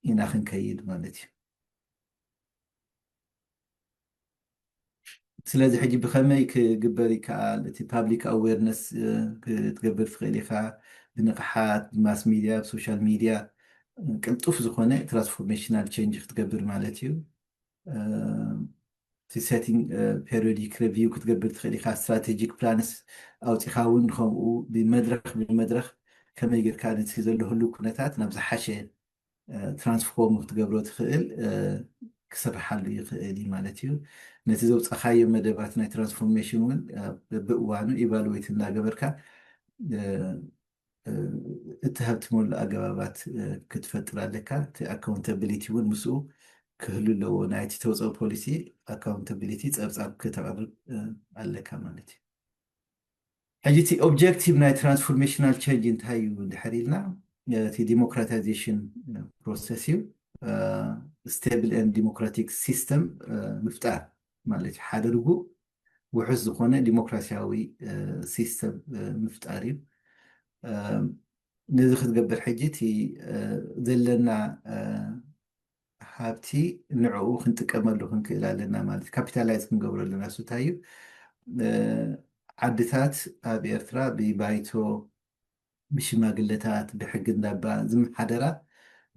ኢና ክንከይድ ማለት እዩ። ስለዚ ሕጂ ብኸመይ ክግበር ይከኣል? እቲ ፓብሊክ ኣዌርነስ ክትገብር ትኽእል ኢኻ፣ ብንቕሓት ብማስ ሚድያ ብሶሻል ሚድያ ቅልጡፍ ዝኾነ ትራንስፎርሜሽናል ቸንጅ ክትገብር ማለት እዩ። እቲ setting periodic review ክትገብር ትኽእል ኢኻ። ስትራቴጂክ ፕላንስ ኣውፂኻ እውን ከምኡ ብመድረኽ ብመድረኽ ከመይ ጌርካ ነቲ ዘሎ ህሉ ኩነታት ናብ ዝሓሸ ትራንስፎርም ክትገብሮ ትኽእል ክስርሓሉ ይኽእል እዩ ማለት እዩ። ነቲ ዘውፃኻዮ መደባት ናይ ትራንስፎርሜሽን እውን ብእዋኑ ኢቫሉዌት እንዳገበርካ እትሃብትመሉ ኣገባባት ክትፈጥር ኣለካ። እቲ ኣካውንታቢሊቲ እውን ምስኡ ክህሉ ኣለዎ። ናይቲ ተውፅኦ ፖሊሲ ኣካውንታቢሊቲ ፀብፃብ ክተቕርብ ኣለካ ማለት እዩ። ሕጂ እቲ ኦብጀክቲቭ ናይ ትራንስፎርሜሽናል ቸንጅ እንታይ እዩ እንድሕር ኢልና እቲ ዲሞክራታይዜሽን ፕሮሰስ እዩ። ስቴብል ን ዲሞክራቲክ ሲስተም ምፍጣር ማለት እዩ። ሓደ ርጉእ ውሑስ ዝኾነ ዲሞክራሲያዊ ሲስተም ምፍጣር እዩ። ነዚ ክትገብር ሕጂ እቲ ዘለና ሃብቲ ንዕኡ ክንጥቀመሉ ክንክእል ኣለና ማለት ካፒታላይዝ ክንገብሮ ኣለና። እሱ እንታይ እዩ? ዓድታት ኣብ ኤርትራ ብባይቶ ብሽማግለታት ብሕጊ እንዳባ ዝመሓደራ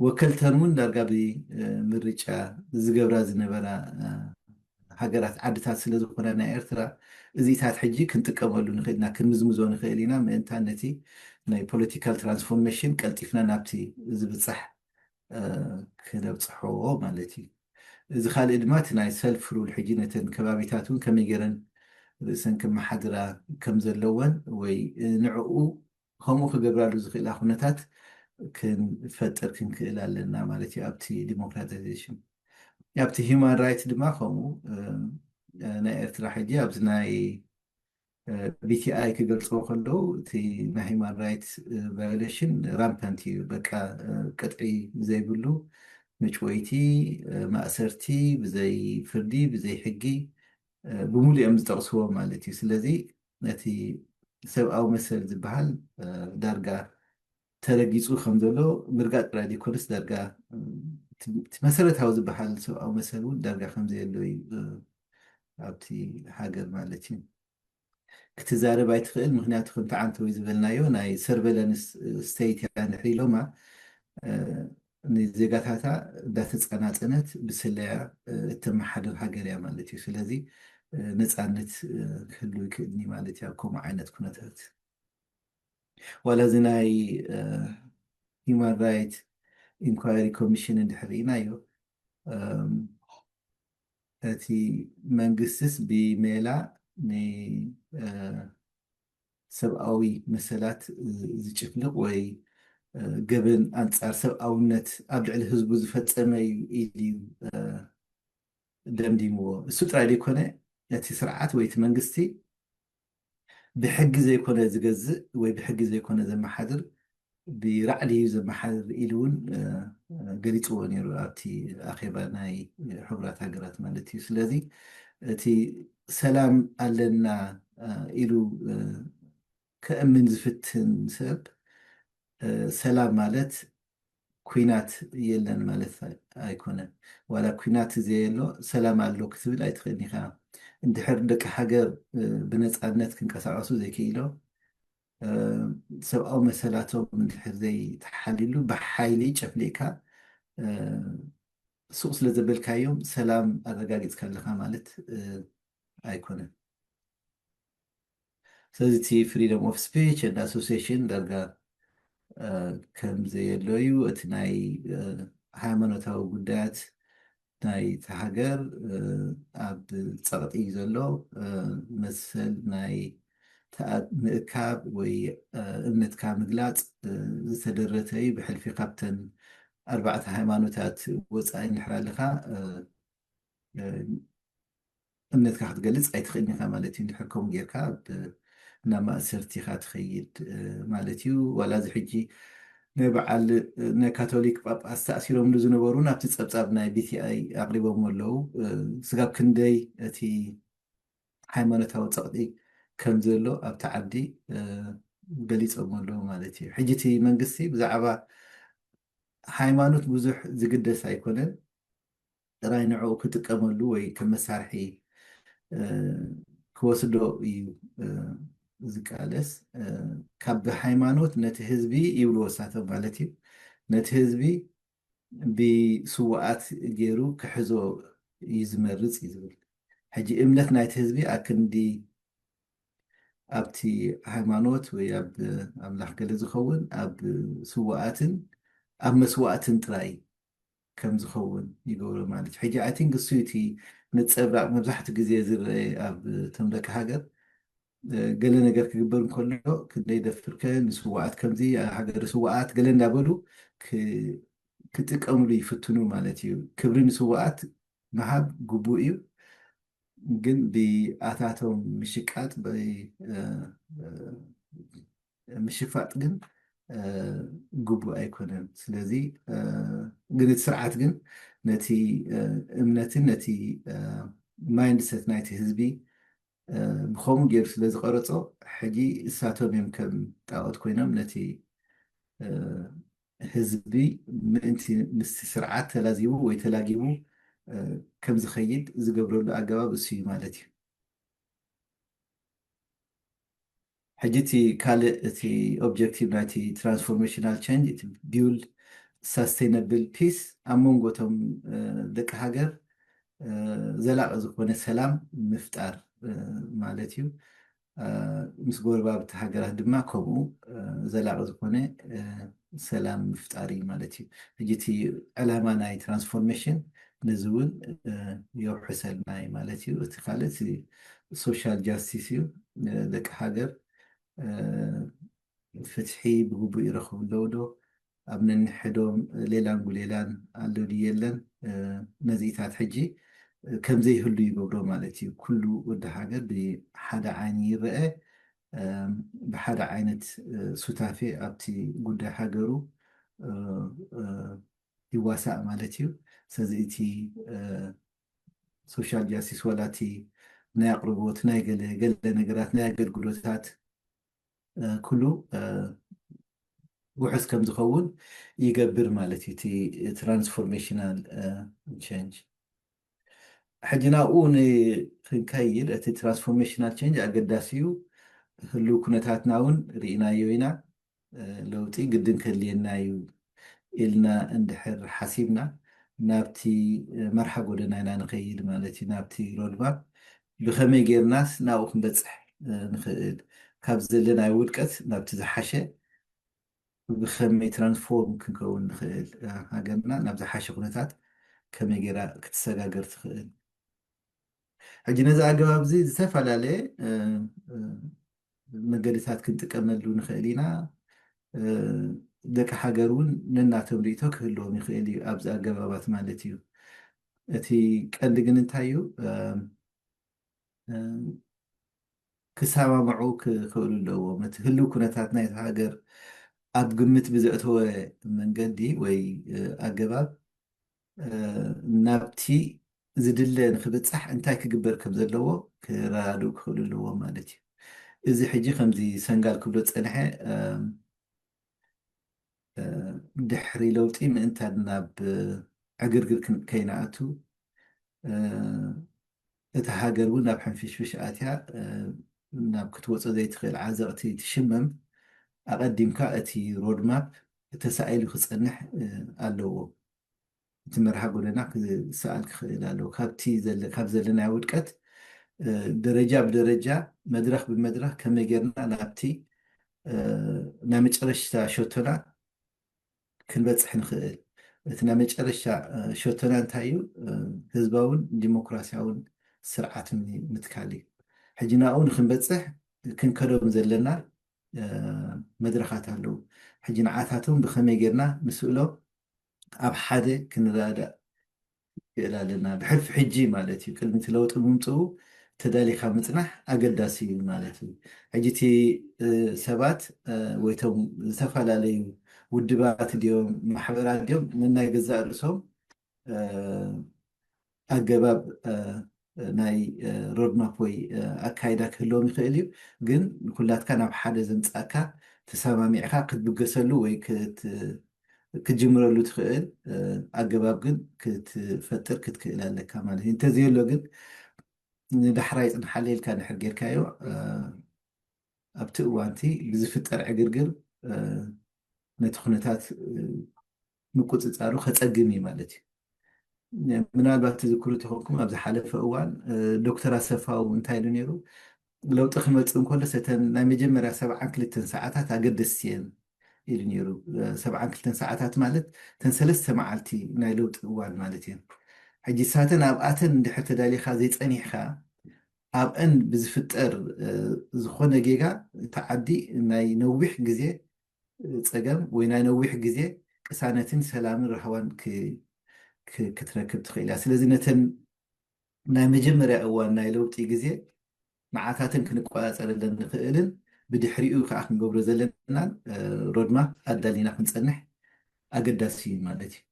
ወከልተን እውን ዳርጋ ብምርጫ ዝገብራ ዝነበራ ሃገራት ዓድታት ስለ ዝኾና ናይ ኤርትራ እዚታት ሕጂ ክንጥቀመሉ ንኽእል ኢና፣ ክንምዝምዞ ንኽእል ኢና። ምእንታን ነቲ ናይ ፖለቲካል ትራንስፎርሜሽን ቀልጢፍና ናብቲ ዝብፃሕ ክነብፅሕዎ ማለት እዩ። እዚ ካልእ ድማ እቲ ናይ ሰልፍ ሩል ሕጂ ነተን ከባቢታት እውን ከመይ ገይረን ርእሰን ክመሓድራ ከም ዘለወን ወይ ንዕኡ ከምኡ ክገብራሉ ዝኽእላ ኩነታት ክንፈጥር ክንክእል ኣለና ማለት እዩ። ኣብቲ ዲሞክራታይዜሽን ኣብቲ ሂማን ራይትስ ድማ ከምኡ ናይ ኤርትራ ሕጂ ኣብዚ ናይ ቢቲኣይ ክገልፅዎ ከለዉ እቲ ናይ ሂማን ራይትስ ቫዮሌሽን ራምፓንት እዩ። በቃ ቅጥዒ ዘይብሉ መጭወይቲ፣ ማእሰርቲ ብዘይ ፍርዲ ብዘይ ሕጊ ብሙሉ እዮም ዝጠቕስዎ ማለት እዩ። ስለዚ ነቲ ሰብኣዊ መሰል ዝበሃል ዳርጋ ተረጊፁ ከም ዘሎ ምርጋጥ ጥራይ ዘይኮነስ ዳርጋ እቲ መሰረታዊ ዝበሃል ሰብኣዊ መሰል እውን ዳርጋ ከም ዘየሎ እዩ ኣብቲ ሃገር ማለት እዩ። ክትዛረብ ኣይትኽእል። ምክንያቱ ከምቲ ዓንተ ወይ ዝበልናዮ ናይ ሰርቨለንስ ስቴት እያ እንድሕር ኢሎማ ንዜጋታታ እንዳተፀናፀነት ብስለያ እተመሓድር ሃገር እያ ማለት እዩ። ስለዚ ነፃነት ክህሉ ይክእልኒ ማለት እዩ ኣብ ከምኡ ዓይነት ኩነታት። ዋላ እዚ ናይ ሂማን ራይት ኢንኳይሪ ኮሚሽን እንድሕር ርኢናዮ እቲ መንግስትስ ብሜላ ንሰብኣዊ መሰላት ዝጭፍልቕ ወይ ገበን ኣንፃር ሰብኣውነት ኣብ ልዕሊ ህዝቡ ዝፈፀመ እዩ ኢሉ እዩ ደምዲምዎ። እሱ ጥራይ ዘይኮነ ነቲ ስርዓት ወይ እቲ መንግስቲ ብሕጊ ዘይኮነ ዝገዝእ ወይ ብሕጊ ዘይኮነ ዘመሓድር ብራዕዲ እዩ ዘመሓድር ኢሉ እውን ገሊፅዎ ነይሩ ኣብቲ ኣኼባ ናይ ሕቡራት ሃገራት ማለት እዩ። ስለዚ እቲ ሰላም ኣለና ኢሉ ከእምን ዝፍትን ሰብ ሰላም ማለት ኩናት የለን ማለት ኣይኮነን። ዋላ ኩናት ዘየሎ ሰላም ኣሎ ክትብል ኣይትኽእልን ኢኻ። እንድሕር ደቂ ሃገር ብነፃነት ክንቀሳቀሱ ዘይክኢሎ ሰብኣዊ መሰላቶም እንድሕር ዘይተሓሊሉ ብሓይሊ ጨፍሊቅካ ሱቅ ስለ ዘበልካዮም ሰላም ኣረጋጊፅካ ኣለካ ማለት ኣይኮነን። ስለዚ እቲ ፍሪደም ኦፍ ስፒች ን ኣሶሲሽን ዳርጋ ከም ዘየሎ እዩ። እቲ ናይ ሃይማኖታዊ ጉዳያት ናይ እቲ ሃገር ኣብ ፀቕጢ እዩ ዘሎ። መሰል ናይ ምእካብ ወይ እምነትካ ምግላፅ ዝተደረተ እዩ። ብሕልፊ ካብተን ኣርባዕተ ሃይማኖታት ወፃኢ እንድሕር ኣለካ እምነትካ ክትገልፅ ኣይትኽእልን ኢኻ ማለት እዩ። እንድሕር ከምኡ ጌርካ ናብ ማእሰርቲ ኢኻ ትኸይድ ማለት እዩ። ዋላ እዚ ሕጂ ናይ በዓል ናይ ካቶሊክ ጳጳስ ተኣሲሮምሉ ዝነበሩ ናብቲ ፀብፃብ ናይ ቢቲኣይ ኣቕሪቦም ኣለዉ። ስጋብ ክንደይ እቲ ሃይማኖታዊ ፀቕጢ ከም ዘሎ ኣብቲ ዓዲ ገሊፆም ኣለዉ ማለት እዩ። ሕጂ እቲ መንግስቲ ብዛዕባ ሃይማኖት ብዙሕ ዝግደስ ኣይኮነን። ጥራይ ንዕኡ ክጥቀመሉ ወይ ከም መሳርሒ ክወስዶ እዩ ዝቃለስ። ካብ ሃይማኖት ነቲ ህዝቢ ይብልዎ እሳቶም ማለት እዩ። ነቲ ህዝቢ ብስዋኣት ገይሩ ክሕዞ እዩ ዝመርፅ እዩ ዝብል። ሕጂ እምነት ናይቲ ህዝቢ ኣክንዲ ኣብቲ ሃይማኖት ወይ ኣብ ኣምላኽ ገለ ዝኸውን ኣብ ስዋኣትን ኣብ መስዋእትን ጥራይ ከም ዝኸውን ይገብሮ ማለት እዩ። ሕጂ ኣይ ቲንክ እሱ እቲ ነፀብራቕ መብዛሕትኡ ግዜ ዝረአ ኣብ እቶም ደቂ ሃገር ገለ ነገር ክግበር እንከሎ ክንደይ ደፍርከ ንስዋኣት ከምዚ ሃገር ስዋኣት ገለ እንዳበሉ ክጥቀምሉ ይፍትኑ ማለት እዩ። ክብሪ ንስዋኣት ምሃብ ግቡእ እዩ፣ ግን ብኣታቶም ምሽቃጥ ምሽፋጥ ግን ግቡእ ኣይኮነን። ስለዚ ግን እቲ ስርዓት ግን ነቲ እምነትን ነቲ ማይንድሰት ናይቲ ህዝቢ ብከምኡ ገይሩ ስለ ዝቐረጾ ሕጂ እሳቶም እዮም ከም ጣዖት ኮይኖም ነቲ ህዝቢ ምእንቲ ምስቲ ስርዓት ተላዚቡ ወይ ተላጊቡ ከም ዝኸይድ ዝገብረሉ ኣገባብ እሱ እዩ ማለት እዩ። ሕጂ እቲ ካልእ እቲ ኦብጀክቲቭ ናይቲ ትራንስፎርሜሽናል ቸንጅ እቲ ቢውልድ ሳስቴነብል ፒስ ኣብ መንጎ እቶም ደቂ ሃገር ዘላቂ ዝኾነ ሰላም ምፍጣር ማለት እዩ። ምስ ጎረባብቲ ሃገራት ድማ ከምኡ ዘላቂ ዝኾነ ሰላም ምፍጣር እዩ ማለት እዩ። ሕጂ እቲ ዕላማ ናይ ትራንስፎርሜሽን ነዚ እውን የውሕሰልና እዩ ማለት እዩ። እቲ ካልእ ሶሻል ጃስቲስ እዩ። ደቂ ሃገር ፍትሒ ብግቡእ ይረኽቡ ኣለዉ ዶ? ኣብ ነንሕዶም ሌላን ጉሌላን ኣሎ ድዩ የለን? ነዚኢታት ሕጂ ከም ዘይህሉ ይገብሮ ማለት እዩ። ኩሉ ወዲ ሃገር ብሓደ ዓይኒ ይረአ፣ ብሓደ ዓይነት ሱታፌ ኣብቲ ጉዳይ ሃገሩ ይዋሳእ ማለት እዩ። ስለዚ እቲ ሶሻል ጃስቲስ ዋላ እቲ ናይ ኣቕርቦት ናይ ገለ ገለ ነገራት ናይ ኣገልግሎታት ኩሉ ውሑስ ከም ዝኸውን ይገብር ማለት እዩ እቲ ትራንስፎርሜሽናል ቸንጅ። ሕጂ ናብኡ ንክንከይድ እቲ ትራንስፎርሜሽናል ቸንጅ ኣገዳሲ እዩ። ህልው ኩነታትና እውን ርኢናዮ ኢና። ለውጢ ግድን ከድልየና እዩ ኢልና እንድሕር ሓሲብና ናብቲ መርሓ ጎደና ኢና ንኸይድ ማለት እዩ። ናብቲ ሮድማፕ ብኸመይ ጌርናስ ናብኡ ክንበፅሕ ንኽእል፣ ካብ ዘለናይ ውድቀት ናብቲ ዝሓሸ ብኸመይ ትራንስፎርም ክንከውን ንኽእል፣ ሃገርና ናብ ዝሓሸ ኩነታት ከመይ ጌራ ክትሰጋገር ትኽእል። ሕጂ ነዚ ኣገባብ እዚ ዝተፈላለየ መገድታት ክንጥቀመሉ ንኽእል ኢና። ደቂ ሃገር እውን ነናቶም ርእቶ ክህልዎም ይኽእል እዩ ኣብዚ ኣገባባት ማለት እዩ። እቲ ቀንዲ ግን እንታይ እዩ? ክሰማምዑ ክኽእሉ ኣለዎም። እቲ ህልው ኩነታት ናይቲ ሃገር ኣብ ግምት ብዘእተወ መንገዲ ወይ ኣገባብ ናብቲ ዝድለ ንክብፃሕ እንታይ ክግበር ከም ዘለዎ ክረዳድኡ ክኽእሉ ኣለዎም ማለት እዩ። እዚ ሕጂ ከምዚ ሰንጋል ክብሎ ዝፀንሐ ድሕሪ ለውጢ ምእንታን ናብ ዕግርግር ከይንኣቱ እታ ሃገር እውን ናብ ሕንፍሽፍሽ ኣትያ ናብ ክትወፆ ዘይትኽእል ዓዘቕቲ ትሽመም ኣቐዲምካ እቲ ሮድማፕ ተሳኢሉ ክፀንሕ ኣለዎ። እቲ መርሃ ጎደና ክሰኣል ክኽእል ኣለዎ። ካብቲ ካብ ዘለናዮ ውድቀት ደረጃ ብደረጃ መድረኽ ብመድረኽ ከመይ ጌርና ናብቲ ናይ መጨረሽታ ሸቶና ክንበፅሕ ንኽእል። እቲ ናይ መጨረሻ ሸቶና እንታይ እዩ? ህዝባውን ዲሞክራሲያውን ስርዓት ምትካል እዩ። ሕጂ ናብኡ ንክንበፅሕ ክንከዶም ዘለና መድረኻት ኣለዉ። ሕጂ ንዓታቶም ብኸመይ ጌርና ንስእሎ ኣብ ሓደ ክንረዳዳእ ይኽእል ኣለና። ብሕልፊ ሕጂ ማለት እዩ፣ ቅድሚ እቲ ለውጢ ምምፅኡ ተዳሊኻ ምፅናሕ ኣገዳሲ እዩ ማለት እዩ። ሕጂ እቲ ሰባት ወይቶም ዝተፈላለዩ ውድባት ድዮም ማሕበራት ድዮም ነናይ ገዛእ ርእሶም ኣገባብ ናይ ሮድማፕ ወይ ኣካይዳ ክህልዎም ይኽእል እዩ። ግን ኩላትካ ናብ ሓደ ዘምፃእካ ተሰማሚዕካ ክትብገሰሉ ወይ ክትጅምረሉ ትኽእል ኣገባብ ግን ክትፈጥር ክትክእል ኣለካ ማለት እዩ። እንተዘየሎ ግን ንዳሕራይ ይፅንሓለ ኢልካ እንድሕር ጌርካዮ ኣብቲ እዋንቲ ብዝፍጠር ዕግርግር ነቲ ኩነታት ምቁፅፃሩ ከፀግም እዩ ማለት እዩ። ምናልባት ትዝክሩ ተኾንኩም ኣብ ዝሓለፈ እዋን ዶክተር ኣሰፋው እንታይ ኢሉ ነይሩ? ለውጢ ክመፅእ እንከሎስ እተን ናይ መጀመርያ ሰብዓን ክልተን ሰዓታት ኣገደስቲ እየን ኢሉ ነይሩ። ሰብዓን ክልተን ሰዓታት ማለት እተን ሰለስተ መዓልቲ ናይ ለውጢ እዋን ማለት እየን። ሕጂ ሳተን ኣብኣተን እንድሕር ተዳሊኻ ዘይፀኒሕካ ኣብአን ብዝፍጠር ዝኾነ ጌጋ እቲ ዓዲ ናይ ነዊሕ ግዜ ፀገም ወይ ናይ ነዊሕ ግዜ ቅሳነትን ሰላምን ራህዋን ክትረክብ ትኽእል እያ። ስለዚ ነተን ናይ መጀመርያ እዋን ናይ ለውጢ ግዜ መዓታትን ክንቆፃፀረለን ንኽእልን ብድሕሪኡ ከዓ ክንገብሮ ዘለናን ሮድማፕ ኣዳሊና ክንፀንሕ ኣገዳሲ እዩ ማለት እዩ።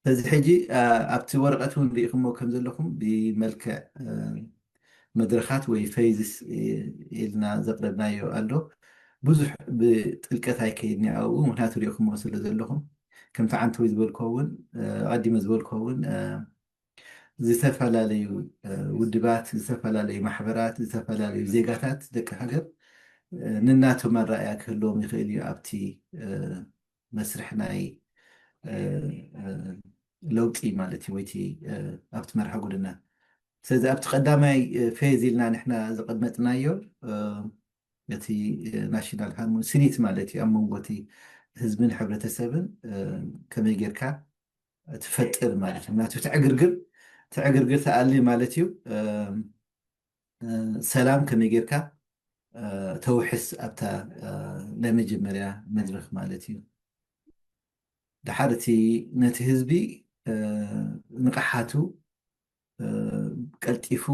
በዚ ሕጂ ኣብቲ ወረቐት እውን ርኢኹሞ ከም ዘለኹም ብመልክዕ መድረኻት ወይ ፌዝስ ኢልና ዘቕረብናዮ ኣሎ። ብዙሕ ብጥልቀት ኣይከይድኒ ኣብኡ፣ ምክንያቱ ርኢኹሞ ስለ ዘለኹም። ከምቲ ዓንተወይ ዝበልኮ እውን፣ ኣቐዲመ ዝበልኮ እውን፣ ዝተፈላለዩ ውድባት፣ ዝተፈላለዩ ማሕበራት፣ ዝተፈላለዩ ዜጋታት ደቂ ሃገር ንናቶም ኣረኣእያ ክህልዎም ይኽእል እዩ ኣብቲ መስርሕ ናይ ለውጢ ማለት እዩ፣ ወይቲ ኣብቲ መርሃ ጎደና። ስለዚ ኣብቲ ቀዳማይ ፌዝ ኢልና ንሕና ዘቐመጥናዮ እቲ ናሽናል ሃርሞኒ ስኒት ማለት እዩ፣ ኣብ መንጎ እቲ ህዝብን ሕብረተሰብን ከመይ ጌርካ ትፈጥር ማለት እዩ። ምክንያቱ ትዕግርግር ትዕግርግር ትኣሊ ማለት እዩ። ሰላም ከመይ ጌርካ ተውሕስ ኣብታ ናይ መጀመርያ መድረኽ ማለት እዩ። ድሓር እቲ ነቲ ህዝቢ ንቕሓቱ ቀልጢፉ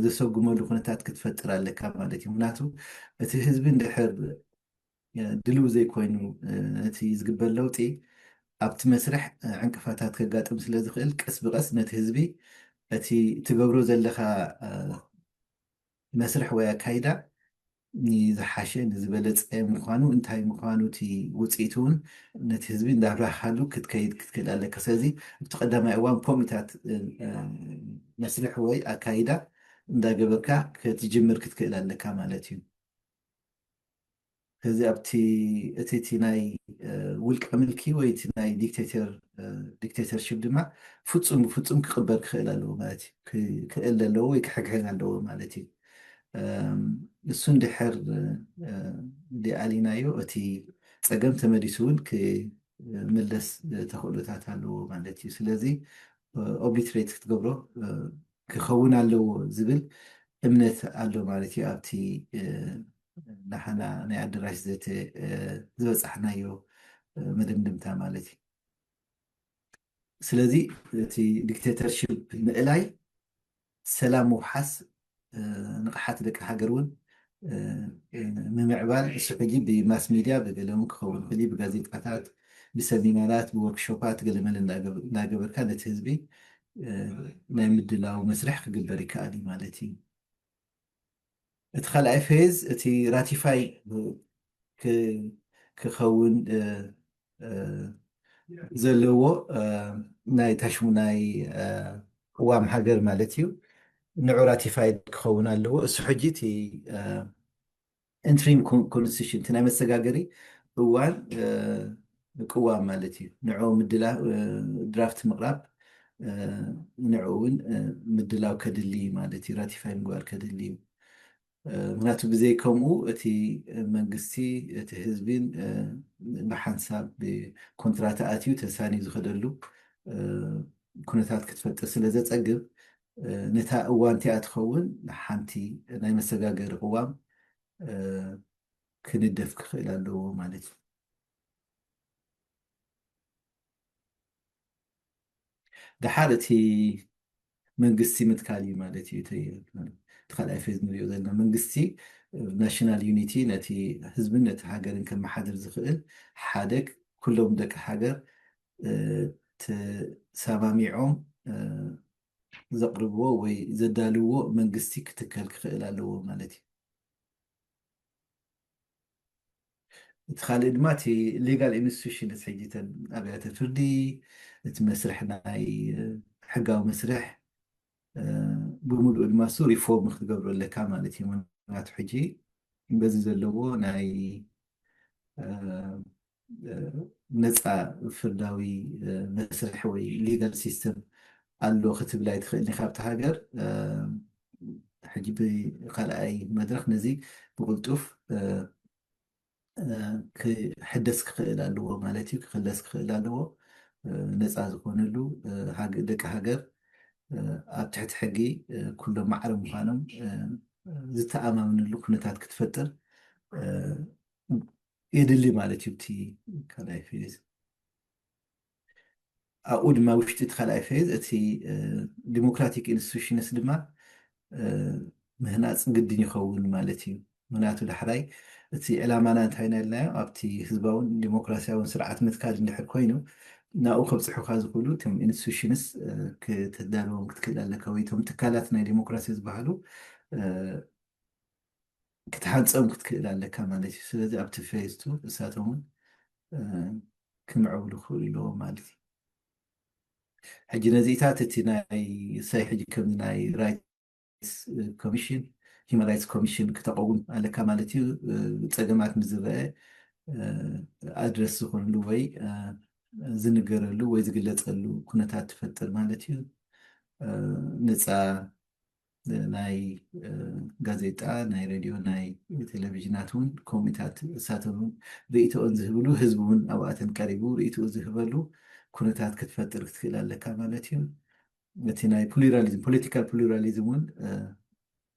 ዘሰጉመሉ ኩነታት ክትፈጥር ኣለካ ማለት እዩ። ምክንያቱ እቲ ህዝቢ እንድሕር ድልው ዘይኮይኑ ነቲ ዝግበር ለውጢ ኣብቲ መስርሕ ዕንቅፋታት ከጋጥም ስለ ዝኽእል ቀስ ብቐስ ነቲ ህዝቢ እቲ ትገብሮ ዘለኻ መስርሕ ወይ ኣካይዳ ንዝሓሸ ንዝበለፀ ምዃኑ እንታይ ምዃኑ እቲ ውፅኢት እውን ነቲ ህዝቢ እንዳብራህካሉ ክትከይድ ክትክእል ኣለካ። ስለዚ ኣብቲ ቀዳማይ እዋን ከምኡታት መስርሕ ወይ ኣካይዳ እንዳገበርካ ክትጅምር ክትክእል ኣለካ ማለት እዩ። ስለዚ ኣብቲ እቲ እቲ ናይ ውልቀ ምልኪ ወይ እቲ ናይ ዲክቴተር ዲክቴተርሽፕ ድማ ፍፁም ብፍፁም ክቕበር ክኽእል ኣለዎ ማለት እዩ። ክኽእል ኣለዎ ወይ ክሕግሕግ ኣለዎ ማለት እዩ። እሱ እንድሕር ዲኣሊናዮ እቲ ፀገም ተመሊሱ እውን ክምለስ ተኽእሎታት ኣለዎ ማለት እዩ። ስለዚ ኦብሊትሬት ክትገብሮ ክኸውን ኣለዎ ዝብል እምነት ኣሎ ማለት እዩ። ኣብቲ ናሓና ናይ ኣደራሽ ዘተ ዝበፃሕናዮ መደምደምታ ማለት እዩ። ስለዚ እቲ ዲክቴተርሽፕ ምእላይ ሰላም ምውሓስ ንቕሓት ደቂ ሃገር እውን ምምዕባል እሱ ሕጂ ብማስ ሚድያ ብገለሙ ክኸውን ይኽእል ብጋዜጣታት ብሰሚናራት ብወርክሾፓት ገለመለ እንዳገበርካ ነቲ ህዝቢ ናይ ምድላው መስርሕ ክግበር ይከኣል እዩ ማለት እዩ። እቲ ካልኣይ ፌዝ እቲ ራቲፋይ ክኸውን ዘለዎ ናይ ታሽሙ ናይ ቅዋም ሃገር ማለት እዩ። ንዑ ራቲፋይ ክኸውን ኣለዎ። እሱ ሕጂ እቲ ኢንትሪም ኮንስቲቱሽን ናይ መሰጋገሪ እዋን ቅዋም ማለት እዩ። ንዑ ምድላ ድራፍት ምቕራብ ንዑ እውን ምድላው ከድሊ ማለት እዩ። ራቲፋይ ምግባር ከድሊ እዩ። ምክንያቱ ብዘይ ከምኡ እቲ መንግስቲ እቲ ህዝቢን ብሓንሳብ ብኮንትራት ኣትዩ ተሳንዩ ዝኸደሉ ኩነታት ክትፈጥር ስለ ዘፀግብ ነታ እዋን እቲኣ ትኸውን ሓንቲ ናይ መሰጋገሪ ቅዋም ክንደፍ ክኽእል ኣለዎ ማለት እዩ። ደሓር እቲ መንግስቲ ምትካል እዩ ማለት እዩ። እቲ ካልኣይ ፌዝ ንሪኦ ዘለና መንግስቲ ናሽናል ዩኒቲ ነቲ ህዝብን ነቲ ሃገርን ከመሓድር ዝኽእል ሓደ ኩሎም ደቂ ሃገር ተሰማሚዖም ዘቕርብዎ ወይ ዘዳልዎ መንግስቲ ክትከል ክኽእል ኣለዎ ማለት እዩ። እቲ ካልእ ድማ እቲ ሌጋል ኢንስቲቱሽንስ ሕጂ እተን ኣብያተ ፍርዲ እቲ መስርሕ ናይ ሕጋዊ መስርሕ ብምሉኡ ድማ እሱ ሪፎርም ክትገብሮ ኣለካ ማለት እዩ። ምክንያቱ ሕጂ በዚ ዘለዎ ናይ ነፃ ፍርዳዊ መስርሕ ወይ ሊጋል ሲስተም ኣሎ ክትብል ኣይትኽእልን ኢኻ ኣብቲ ሃገር። ሕጂ ብካልኣይ መድረክ ነዚ ብቕልጡፍ ክሕደስ ክኽእል ኣለዎ ማለት እዩ። ክኽለስ ክኽእል ኣለዎ። ነፃ ዝኾነሉ ደቂ ሃገር ኣብ ትሕቲ ሕጊ ኩሎም ማዕረ ምዃኖም ዝተኣማምንሉ ኩነታት ክትፈጥር የድሊ ማለት እዩ። እቲ ካልኣይ ፌዝ ኣብኡ ድማ ውሽጢ እቲ ካልኣይ ፌዝ እቲ ዲሞክራቲክ ኢንስቲቱሽንስ ድማ ምህናፅ ግድን ይኸውን ማለት እዩ። ምክንያቱ ዳሕራይ እቲ ዕላማና እንታይ ናይ ኢልናዮ ኣብቲ ህዝባውን ዲሞክራሲያውን ስርዓት ምትካል እንድሕር ኮይኑ ናብኡ ከብፅሑካ ዝኽእሉ እቶም ኢንስቲቱሽንስ ክትዳለዎም ክትክእል ኣለካ ወይ እቶም ትካላት ናይ ዲሞክራሲ ዝበሃሉ ክትሓንፀም ክትክእል ኣለካ ማለት እዩ። ስለዚ ኣብቲ ፌዝ ቱ እሳቶም እውን ክምዕብሉ ክኽእሉ ኣለዎም ማለት እዩ። ሕጂ ነዚታት እቲ ናይ ሳይ ሕጂ ከም ናይ ራይትስ ኮሚሽን ሂማን ራይትስ ኮሚሽን ክተቀውም ኣለካ ማለት እዩ። ፀገማት ምስ ዝረአ ኣድረስ ዝኾንሉ ወይ ዝንገረሉ ወይ ዝግለፀሉ ኩነታት ትፈጥር ማለት እዩ። ነፃ ናይ ጋዜጣ ናይ ሬድዮ ናይ ቴሌቪዥናት እውን ኮሚታት እሳቶም እውን ርእይቶኦን ዝህብሉ ህዝቢ እውን ኣብኣተን ቀሪቡ ርእይትኡ ዝህበሉ ኩነታት ክትፈጥር ክትክእል ኣለካ ማለት እዩ። እቲ ናይ ፕሉራሊዝም ፖለቲካል ፕሉራሊዝም እውን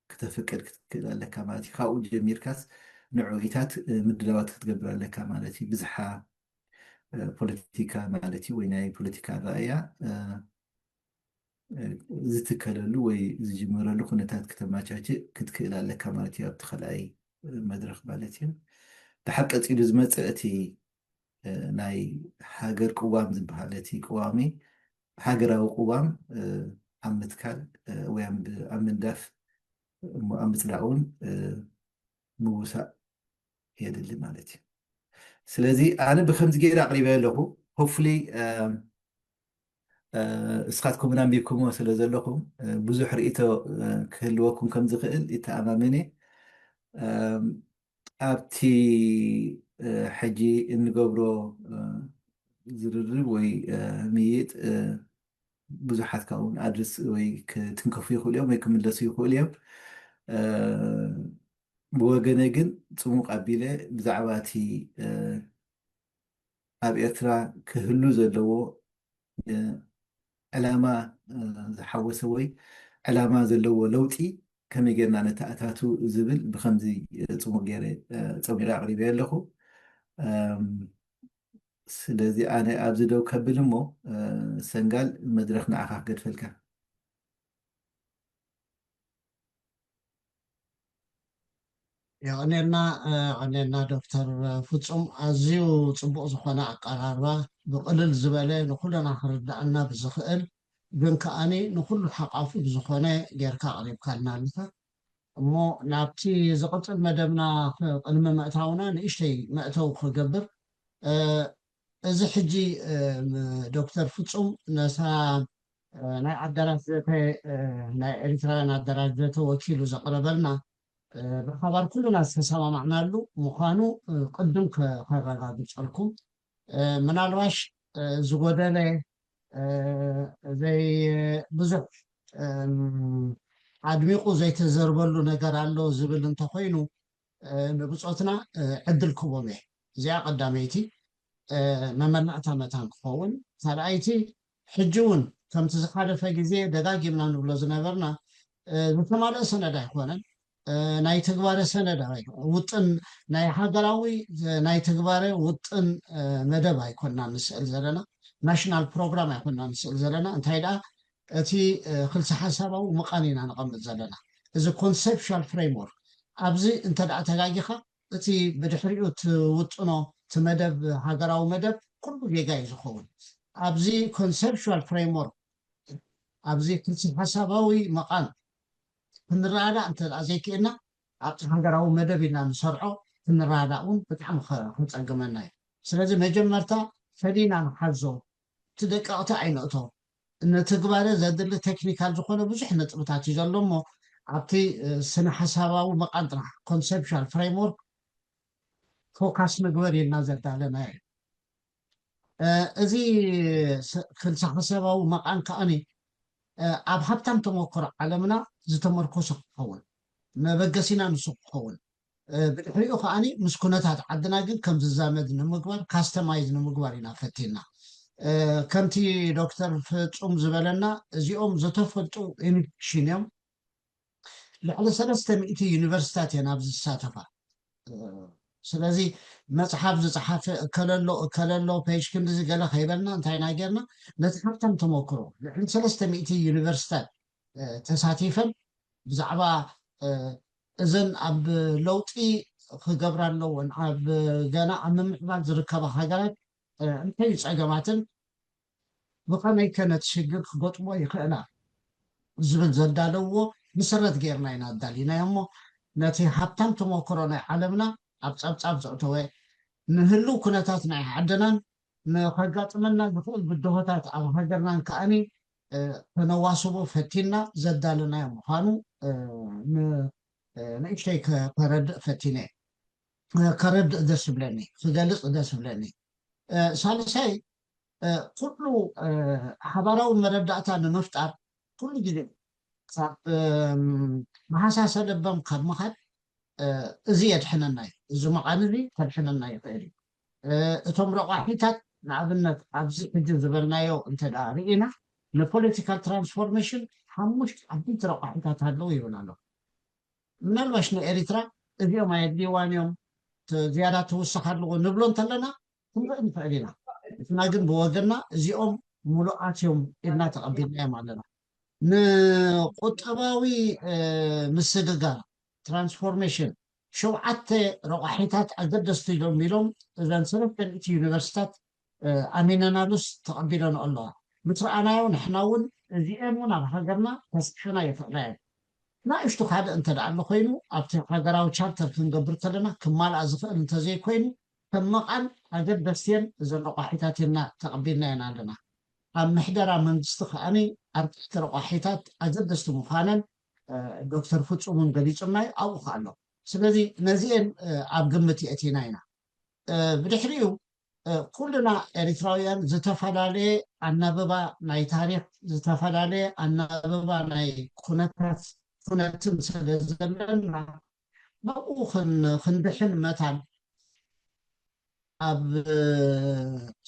ክተፍቅድ ክትክእል ኣለካ ማለት እዩ። ካብኡ ጀሚርካስ ንዕኢታት ምድላዋት ክትገብር ኣለካ ማለት እዩ። ብዝሓ ፖለቲካ ማለት እዩ ወይ ናይ ፖለቲካ ኣረኣእያ ዝትከለሉ ወይ ዝጅመረሉ ኩነታት ክተመቻችእ ክትክእል ኣለካ ማለት እዩ ኣብቲ ካልኣይ መድረክ ማለት እዩ። ድሓር ቀፂሉ ዝመፅእ እቲ ናይ ሃገር ቅዋም ዝበሃል እቲ ቅዋሚ ሃገራዊ ቅዋም ኣብ ምትካል ወይ ኣብ ምንዳፍ ኣብ ምፅዳቅውን ምውሳእ የድሊ ማለት እዩ። ስለዚ ኣነ ብከምዚ ገይረ ኣቅሪበ ኣለኹ። ሆፍሊ እስኻትኩም እውን ኣንቢብኩምዎ ስለ ዘለኹም ብዙሕ ርእይቶ ክህልወኩም ከም ዝኽእል ይተኣማመን እየ። ኣብቲ ሕጂ እንገብሮ ዝርርብ ወይ ምይጥ ብዙሓት ካብኡ ኣድርስ ወይ ክትንከፉ ይኽእሉ እዮም ወይ ክምለሱ ይኽእሉ እዮም። ብወገነ ግን ፅሙቕ ኣቢለ ብዛዕባ እቲ ኣብ ኤርትራ ክህሉ ዘለዎ ዕላማ ዝሓወሰ ወይ ዕላማ ዘለዎ ለውጢ ከመይ ጌርና ነተኣታቱ ዝብል ብከምዚ ፅሙቕ ገይረ ፀሚረ ኣቕሪበ ኣለኹ። ስለዚ ኣነ ኣብዚ ደው ከብል እሞ ሰንጋል መድረክ ንዓኻ ክገድፈልካ። የቐንየልና። የቐንየልና ዶክተር ፍፁም፣ ኣዝዩ ፅቡቕ ዝኾነ ኣቀራርባ፣ ብቕልል ዝበለ ንኩልና ክርዳእና ብዝኽእል ግን ከዓኒ ንኩሉ ሓቋፊ ብዝኾነ ጌርካ ኣቕሪብካልና ኣለካ። እሞ ናብቲ ዝቕፅል መደብና ቅድሚ ምእታውና ንእሽተይ መእተው ክገብር፣ እዚ ሕጂ ዶክተር ፍፁም ነታ ናይ ኣዳራሽ ዘተ ናይ ኤሪትራውያን ኣዳራሽ ዘተ ወኪሉ ዘቕረበልና ብሓባር ኩሉና ዝተሰማማዕናሉ ምዃኑ ቅድም ከረጋግፀልኩም። ምናልባሽ ዝጎደለ ዘይ ብዙሕ ኣድሚቑ ዘይተዘርበሉ ነገር ኣሎ ዝብል እንተኮይኑ ንብፆትና ዕድል ክቦም እየ። እዚኣ ቀዳመይቲ መመላእታ መታን ክኸውን፣ ካልኣይቲ ሕጂ እውን ከምቲ ዝሓለፈ ግዜ ደጋጊምና ንብሎ ዝነበርና ዝተማልአ ሰነድ ኣይኮነን። ናይ ትግባረ ሰነድ ውጥን ናይ ሃገራዊ ናይ ትግባረ ውጥን መደብ ኣይኮንና ንስእል ዘለና፣ ናሽናል ፕሮግራም ኣይኮንና ንስእል ዘለና። እንታይ ደኣ እቲ ክልተ ሓሳባዊ ምቓን ኢና ንቐምጥ ዘለና። እዚ ኮንሰፕሽዋል ፍሬምወርክ ኣብዚ እንተ ደኣ ተጋጊኻ እቲ ብድሕሪኡ ትውጥኖ እቲ መደብ ሃገራዊ መደብ ኩሉ ጌጋ እዩ ዝኸውን። ኣብዚ ኮንሰፕሽዋል ፍሬምወርክ ኣብዚ ክልተ ሓሳባዊ መቓን ክንረዳዳእ እንተ ደኣ ዘይክእልና ኣብቲ ሃገራዊ መደብ ኢልና ንሰርዖ ክንረዳዳእ እውን ብጣዕሚ ከፀግመና እዩ። ስለዚ መጀመርታ ፈሊና ንሓዞ፣ እቲ ደቀቕቲ ኣይንእቶ። ንትግባረ ዘድሊ ቴክኒካል ዝኾነ ብዙሕ ነጥብታት እዩ ዘሎ እሞ ኣብቲ ስነ ሓሳባዊ መቓን ጥራሕ ኮንሰፕሽዋል ፍሬምወርክ ፎካስ ንግበር ኢልና ዘዳለናዮ እዩ። እዚ ፍልሰፈሰባዊ መቓን ከዓኒ ኣብ ሃብታም ተመክሮ ዓለምና ዝተመርኮሰ ክኸውን፣ መበገሲና ንሱ ክኸውን፣ ብድሕሪኡ ከዓኒ ምስ ኩነታት ዓድና ግን ከም ዝዛመድ ንምግባር፣ ካስተማይዝ ንምግባር ኢና ፈቲና። ከምቲ ዶክተር ፍጹም ዝበለና፣ እዚኦም ዝተፈልጡ ኢንስቲትዩሽን እዮም። ልዕሊ ሰለስተ ሚእቲ ዩኒቨርሲታት እየን ኣብዚ ዝሳተፋ። ስለዚ መፅሓፍ ዝፀሓፈ እከለሎ እከለሎ ፔጅ ክንድዚ ገለ ከይበልና እንታይ ኢና ጌርና፣ ነቲ ሃብታም ተመክሮ ልዕሊ ሰለስተ ሚእቲ ዩኒቨርሲታት ተሳቲፈን ብዛዕባ እዘን ኣብ ለውጢ ክገብራ ኣለወን፣ ኣብ ገና ኣብ ምምዕባል ዝርከባ ሃገራት እንታይ እዩ ፀገማትን ብኸመይ ከ ነቲ ሽግር ክገጥሞ ይኽእላ ዝብል ዘዳለውዎ መሰረት ጌርና ኢና ኣዳሊናዮ እሞ ነቲ ሃብታም ተመክሮ ናይ ዓለምና ኣብ ጸብጻብ ዘእተወ ንህልው ኩነታት ናይ ዓድናን ንኸጋጥመና ዝኽእል ብድሆታት ኣብ ሃገርናን ከኣኒ ከነዋስቦ ፈቲና ዘዳለናዮ ምዃኑ ንእሽተይ ከረድእ ፈቲነ። ከረድእ ደስ ይብለኒ፣ ክገልጽ ደስ ይብለኒ። ሳልሳይ ኩሉ ሓባራዊ መረዳእታ ንምፍጣር ኩሉ ግዜ ካብ መሓሳሰ ለበም ካብ ምኻድ እዚ የድሕነና እዩ። እዚ መቓን እዚ ከድሕነና ይኽእል እዩ። እቶም ረቋሒታት ንኣብነት ኣብዚ ሕጂ ዝበልናዮ እንተ ደኣ ርኢና ንፖለቲካል ትራንስፎርሜሽን ሓሙሽተ ዓበይቲ ረቋሒታት ኣለዉ ይብል ኣሎ። ምናልባሽ ንኤሪትራ እዚኦም ኣየድልይዋን እዮም፣ ዝያዳ ትውስኽ ኣለዎ ንብሎ እንተለና ክንርኢ ንኽእል ኢና። ንሕና ግን ብወገንና እዚኦም ሙሉኣት እዮም ኢልና ተቐቢልናዮም ኣለና። ንቁጠባዊ ምስግጋር ትራንስፎርሜሽን ሸውዓተ ረቋሒታት ኣገደስቲ እዮም ኢሎም እዘን ሰለስተ ሚእቲ ዩኒቨርሲታት ኣሚነናሉስ ተቐቢለንኦ ኣለዋ። ምስ ረኣናዮ ንሕና እውን እዚኤን እውን ኣብ ሃገርና ከስዕሓና ይኽእላ እየን። ንእሽቱ ካልእ እንተ ደኣ ኣሎ ኮይኑ ኣብቲ ሃገራዊ ቻርተር ክንገብር ከለና ክማልኣ ዝኽእል እንተዘይኮይኑ ከም መቓን ኣገደስቲ እየን እዘን ረቋሒታት ኢልና ተቐቢልናየን ኣለና። ኣብ ምሕደራ መንግስቲ ከኣኒ ኣርባዕተ ረቋሒታት ኣገደስቲ ምዃነን ዶክተር ፍጹም እውን ገሊጹልና እዩ ኣብኡ ከ ኣሎ። ስለዚ ነዚኤን ኣብ ግምት የእቲና ኢና። ብድሕሪኡ ኩልና ኤሪትራውያን ዝተፈላለየ ኣናብባ ናይ ታሪኽ፣ ዝተፈላለየ ኣናብባ ናይ ኩነታት ኩነትን ስለ ዘለና ናብኡ ክንድሕን መታን ኣብ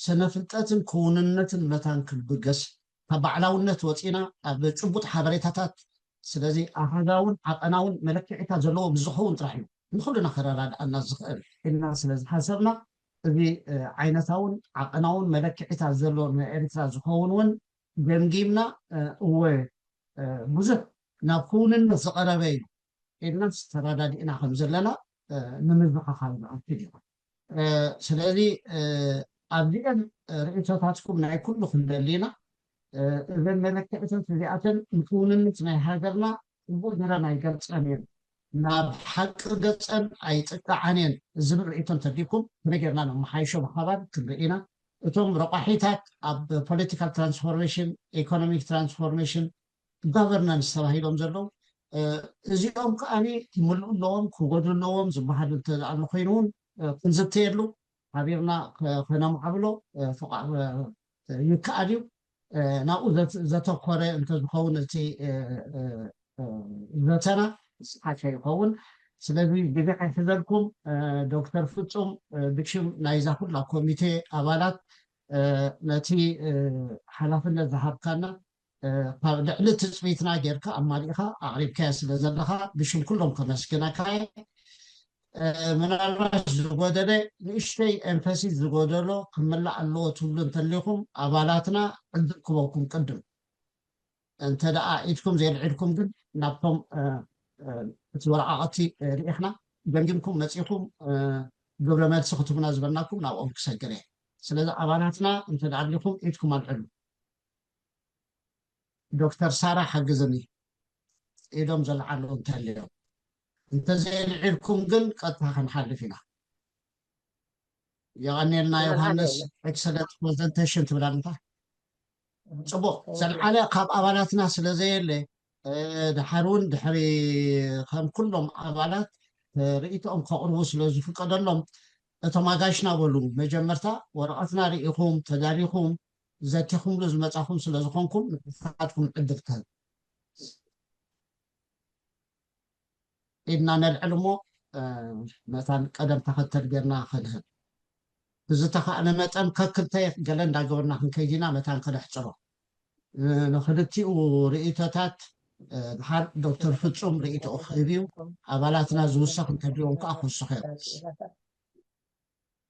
ስነ ፍልጠትን ክውንነትን መታን ክንብገስ ካብ ባዕላውነት ወፂና ኣብ ጭቡጥ ሓበሬታታት ስለዚ ኣሃዛውን ዓቐናውን መለክዒታት ዘለዎ ምስ ዝኸውን ጥራሕ እዩ ንኹልና ከረዳድኣና ዝኽእል ኢልና ስለ ዝሓሰብና እዚ ዓይነታውን ዓቐናውን መለክዒታት ዘሎ ንኤርትራ ዝኸውን እውን ገምጊምና እወ ብዙሕ ናብ ክውንነት ዝቐረበ እዩ ኢልና ተረዳዲእና ከም ዘለና ንምዝኻኻር ዝኣክል እዩ። ስለዚ ኣብዚአን ርእይቶታትኩም ናይ ኩሉ ክንደሊ ኢና። እዘን መለክዕታት እዚኣተን ንክውንነት ናይ ሃገርና ፅቡቅ ገረን ኣይገልፀን እየን፣ ናብ ሓቂ ገፀን ኣይጥቃዓን እየን ዝብል ርእይቶ እንተዲኩም ከመይ ጌርና ነመሓይሾ ብሓባር ክንርኢ ኢና። እቶም ረቋሒታት ኣብ ፖለቲካል ትራንስፎርሜሽን፣ ኢኮኖሚክ ትራንስፎርሜሽን፣ ጋቨርናንስ ተባሂሎም ዘለዉ እዚኦም ከዓኒ ክምልኡ ኣለዎም ክጎድሉ ኣለዎም ዝበሃል እንተኣሎ ኮይኑ እውን ክንዝተየሉ ሓቢርና ከነማዕብሎ ይከኣል እዩ። ናብኡ ዘተኮረ እንተዝኸውን እቲ ዘተና ዝሓሸ ይኸውን። ስለዚ ግዜ ከይሕዘልኩም ዶክተር ፍጹም ብሽም ናይዛ ኩላ ኮሚቴ ኣባላት ነቲ ሓላፍነት ዝሃብካና ካብ ልዕሊ ትፅቢትና ጌርካ ኣማሊእኻ ኣቕሪብካዮ ስለ ዘለኻ ብሽም ኩሎም ከመስግነካ እየ። ምናልባት ዝጎደለ ንእሽተይ ኤምፈሲስ ዝጎደሎ ክምላእ ኣለዎ ትብሉ እንተሊኹም ኣባላትና ዕድል ክበኩም ቅድም እንተ ደኣ ኢድኩም ዘየልዒልኩም ግን ናብቶም እቲ ወረቃቕቲ ርኢኽና ገምጊምኩም መፂኹም ግብረ መልሲ ክትብና ዝበልናኩም ናብኦም ክሰግር እየ። ስለዚ ኣባላትና እንተ ደኣ ኣሊኹም ኢድኩም ኣልዕሉ። ዶክተር ሳራ ሓግዝኒ ኢዶም ዘልዓሉ እንተልዮም እንተዘየልዒልኩም ግን ቀጥታ ክንሓልፍ ኢና። የቐንየልና ዮሃንስ። ኤክሰለንት ፕሬዘንቴሽን ትብላ እንታ ጽቡቕ ዘልዓለ ካብ ኣባላትና ስለ ዘየለ ድሓር እውን ድሕሪ ከም ኩሎም ኣባላት ርእይቶኦም ከቕርቡ ስለ ዝፍቀደሎም እቶም ኣጋይሽና በሉ፣ መጀመርታ ወረቐትና ርኢኹም ተዳሊኹም ዘቲኹምሉ ዝመጻኹም ስለ ዝኾንኩም ንስኻትኩም ዕድል ክህብ ኢድና ነልዕል እሞ፣ መታን ቀደም ተኸተል ጌርና ክንህብ ብዝተኻእለ መጠን ከክልተ ገለ እንዳገበርና ክንከይድ ኢና። መታን ከነሕፅሮ ንክልቲኡ ርእይቶታት ድሓር ዶክተር ፍፁም ርእይቶኡ ክህብ እዩ። ኣባላትና ዝውሰኽ እንተድልዮም ከዓ ክውስኽ እዮም።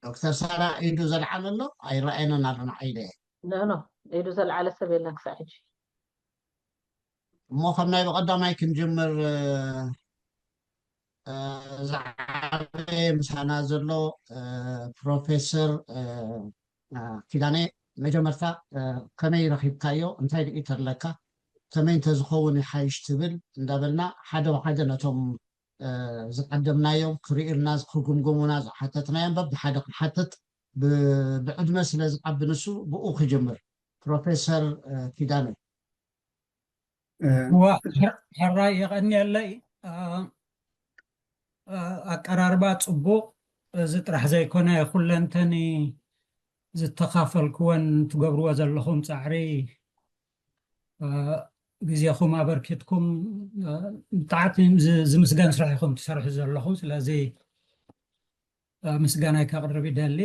ዶክተር ሳራ ኢዱ ዘልዓለ ኣሎ? ኣይረኣየናን ኣሎ ንዓይ ኢለ እየ። ኖ ኖ ኢዱ ዘልዓለ ሰብ የለን ክሳዕ ሕጂ። እሞ ካብ ናይ ብቐዳማይ ክንጅምር። ዝዓበየ ምሳና ዘሎ ፕሮፌሰር ኪዳነ፣ መጀመርታ ከመይ ረኺብካዮ? እንታይ ርኢቶ ኣለካ? ከመይ እንተዝኸውን ይሓይሽ ትብል እንዳበልና ሓደ ብሓደ ነቶም ዝዓደምናዮም ክርእዩልና ክግምግሙና ዝሓተትናዮም በብሓደ ክንሓትት፣ ብዕድመ ስለ ዝዓቢ ንሱ ብኡ ክጅምር። ፕሮፌሰር ኪዳነ። ሕራይ የቐንየለይ። ኣቀራርባ ፅቡቕ። እዚ ጥራሕ ዘይኮነ ኩለንተኒ ዝተኻፈልክወን ትገብርዎ ዘለኹም ፃዕሪ፣ ግዜኹም ኣበርኪትኩም ብጣዕሚ ዝምስገን ስራሕ ኢኹም ትሰርሑ ዘለኹም። ስለዚ ምስጋናይ ከቕርብ ይደሊ።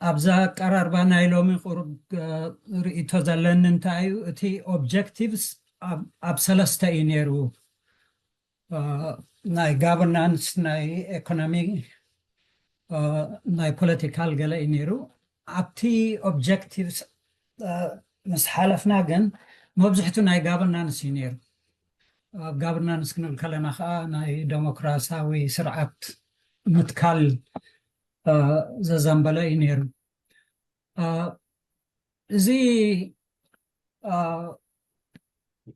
ኣብዛ ኣቀራርባ ናይ ሎሚ ቁሩብ ርእይቶ ዘለኒ እንታይ እዩ፣ እቲ ኦብጀክቲቭስ ኣብ ሰለስተ እዩ ነይሩ። ናይ ጋቨርናንስ፣ ናይ ኤኮኖሚ፣ ናይ ፖለቲካል ገለ እዩ ነይሩ። ኣብቲ ኦብጀክቲቭስ ምስ ሓለፍና ግን መብዝሕቱ ናይ ጋቨርናንስ እዩ ነይሩ። ኣብ ጋቨርናንስ ክንብል ከለና ከዓ ናይ ዴሞክራሲያዊ ስርዓት ምትካል ዘዘንበለ እዩ ነይሩ። እዚ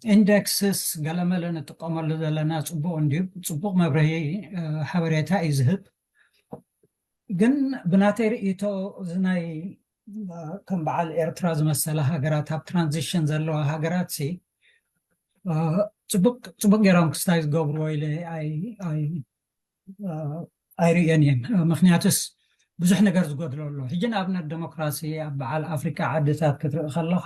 ኢንደክስስ ገለመለ ንጥቀመሉ ዘለና ፅቡቕ እንድዩ፣ ፅቡቕ መብርሂ ሓበሬታ እዩ ዝህብ። ግን ብናተይ ርእይቶ እዚ ናይ ከም በዓል ኤርትራ ዝመሰላ ሃገራት፣ ኣብ ትራንዚሽን ዘለዋ ሃገራት ሲ ፅቡቅ ገይሮም ክስታይ ዝገብርዎ ኢለ ኣይርእየን እየን። ምክንያቱስ ብዙሕ ነገር ዝጎድሎ ኣሎ። ሕጂ ንኣብነት ዴሞክራሲ ኣብ በዓል ኣፍሪካ ዓድታት ክትርኢ ከለካ